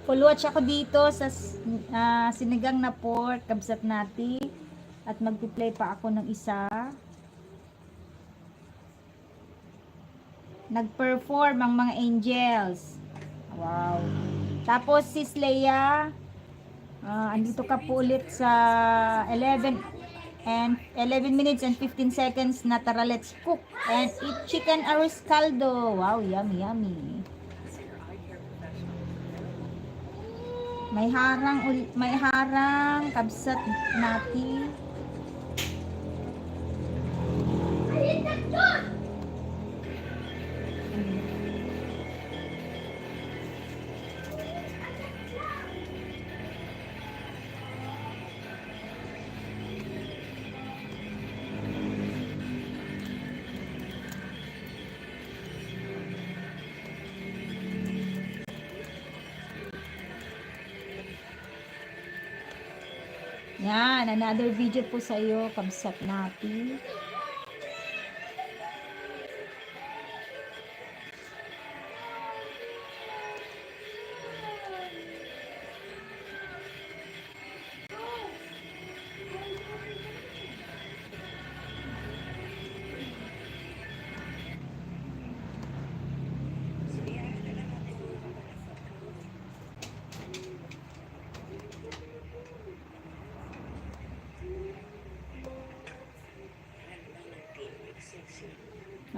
Full watch ako dito sa s-, ah, sinigang na pork, kabsat nati. At magpi-play pa ako ng isa. Nag-perform ang mga angels. Wow. Tapos, Sis Leia, ah, andito ka po ulit sa eleven and eleven minutes and fifteen seconds na Tara Let's Cook and Eat Chicken Arroz Caldo. Wow, yummy, yummy. May harang ul-, may harang, kabsat nati. Yan, another video po sa iyo, kabsat nati.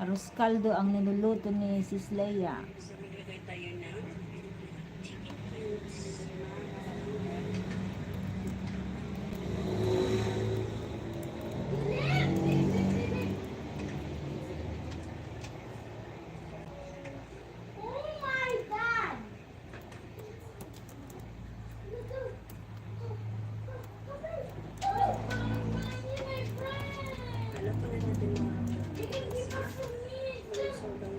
Arroz caldo ang niluluto ni Sis Leia. Oh my God! Ano pa na natin mga sobrang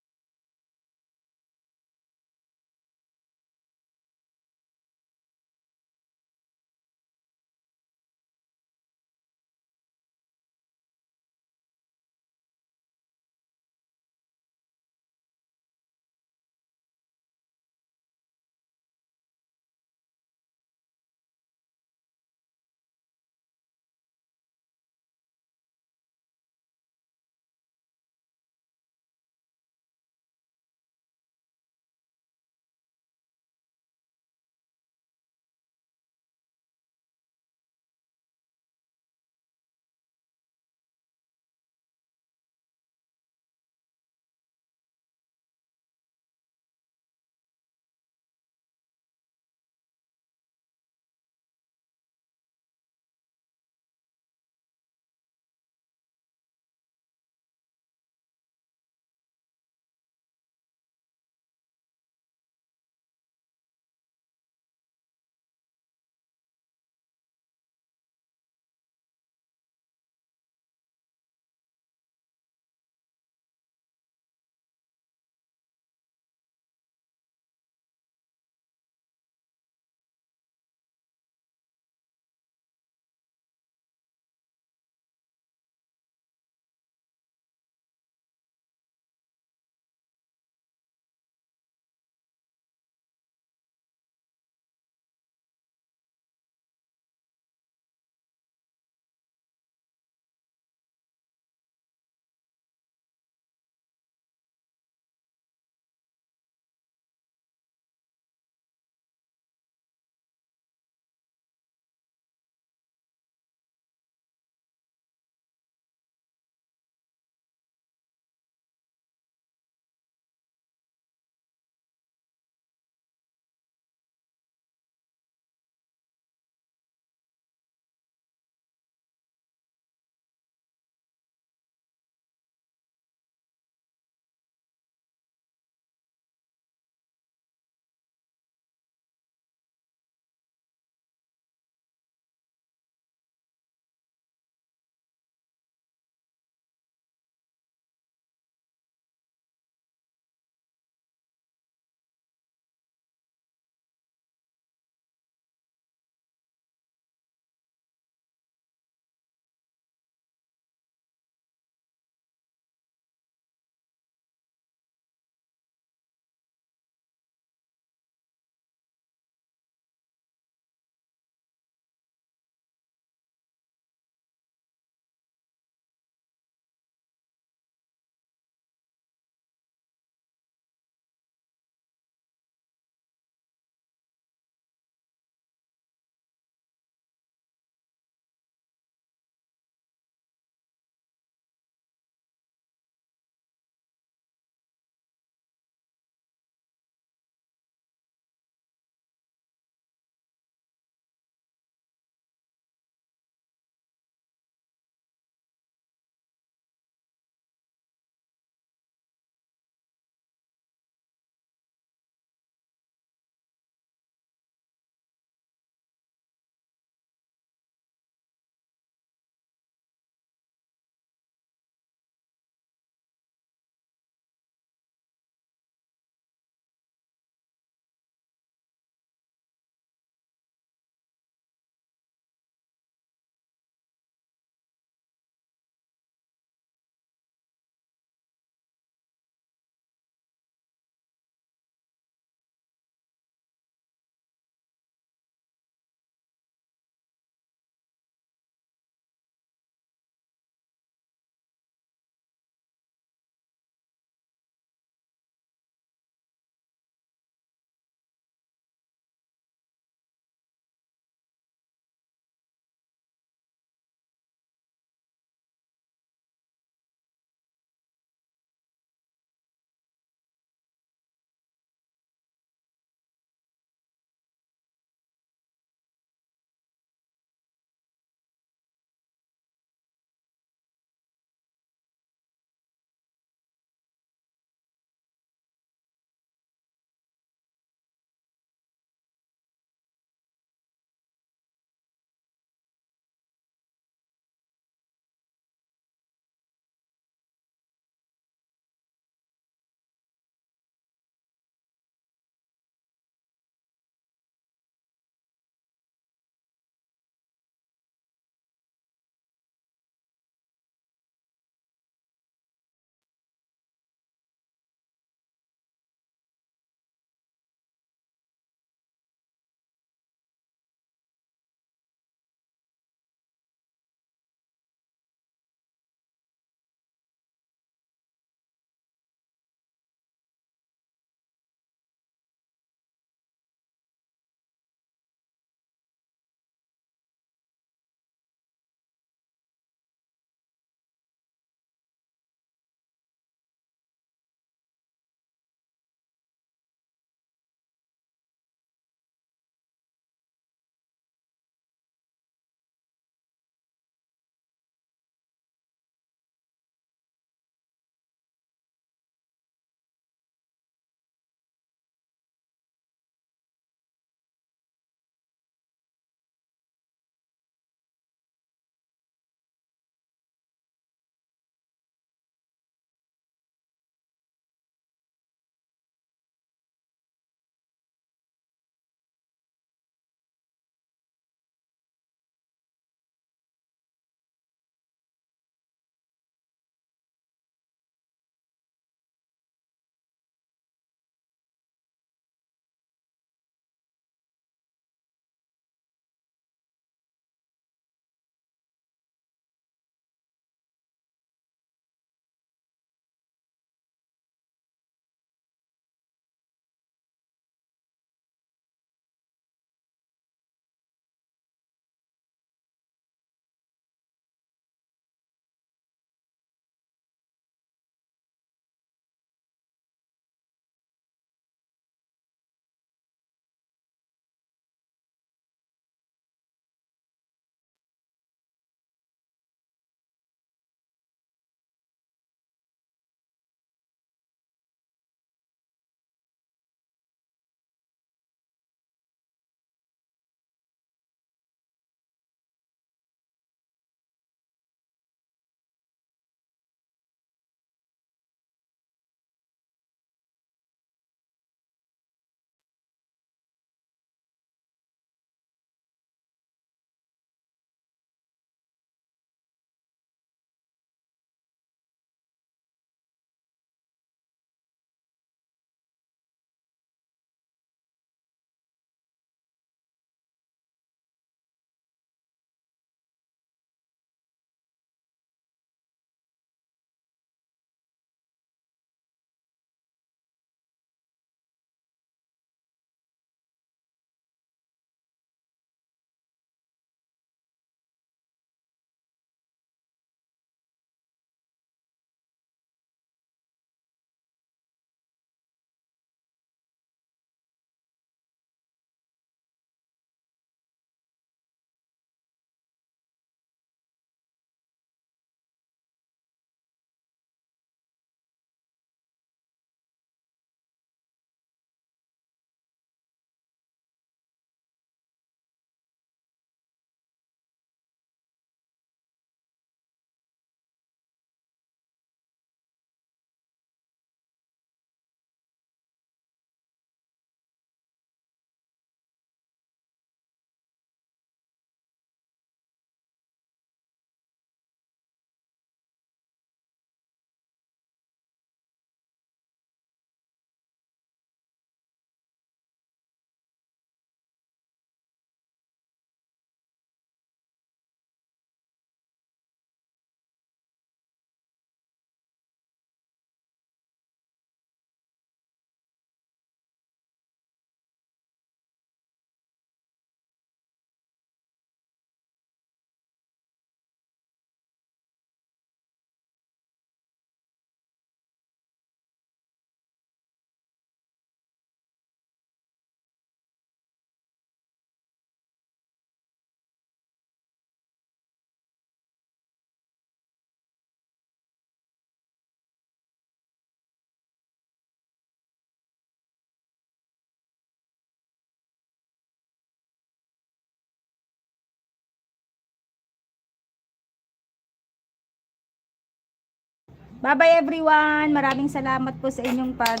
Bye-bye everyone. Maraming salamat po sa inyong pag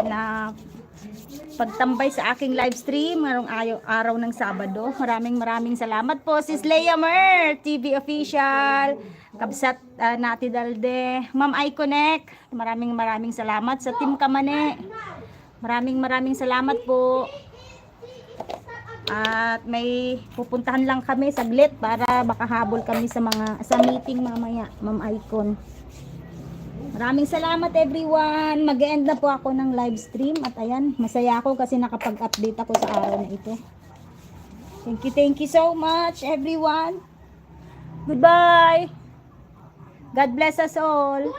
na pagtambay sa aking live stream ngayong ayo- araw ng Sabado. Maraming maraming salamat po, Sis Leia Mer, T V Official, Kabsat ah, Nati Dalde, Ma'am I Connect. Maraming maraming salamat sa Team Kamane. Maraming maraming salamat po. At may pupuntahan lang kami saglit para makahabol kami sa mga sa meeting mamaya, Ma'am Icon. Maraming salamat everyone. Mag-end na po ako ng live stream at ayan, masaya ako kasi nakapag-update ako sa araw na ito. Thank you, thank you so much everyone. Goodbye. God bless us all.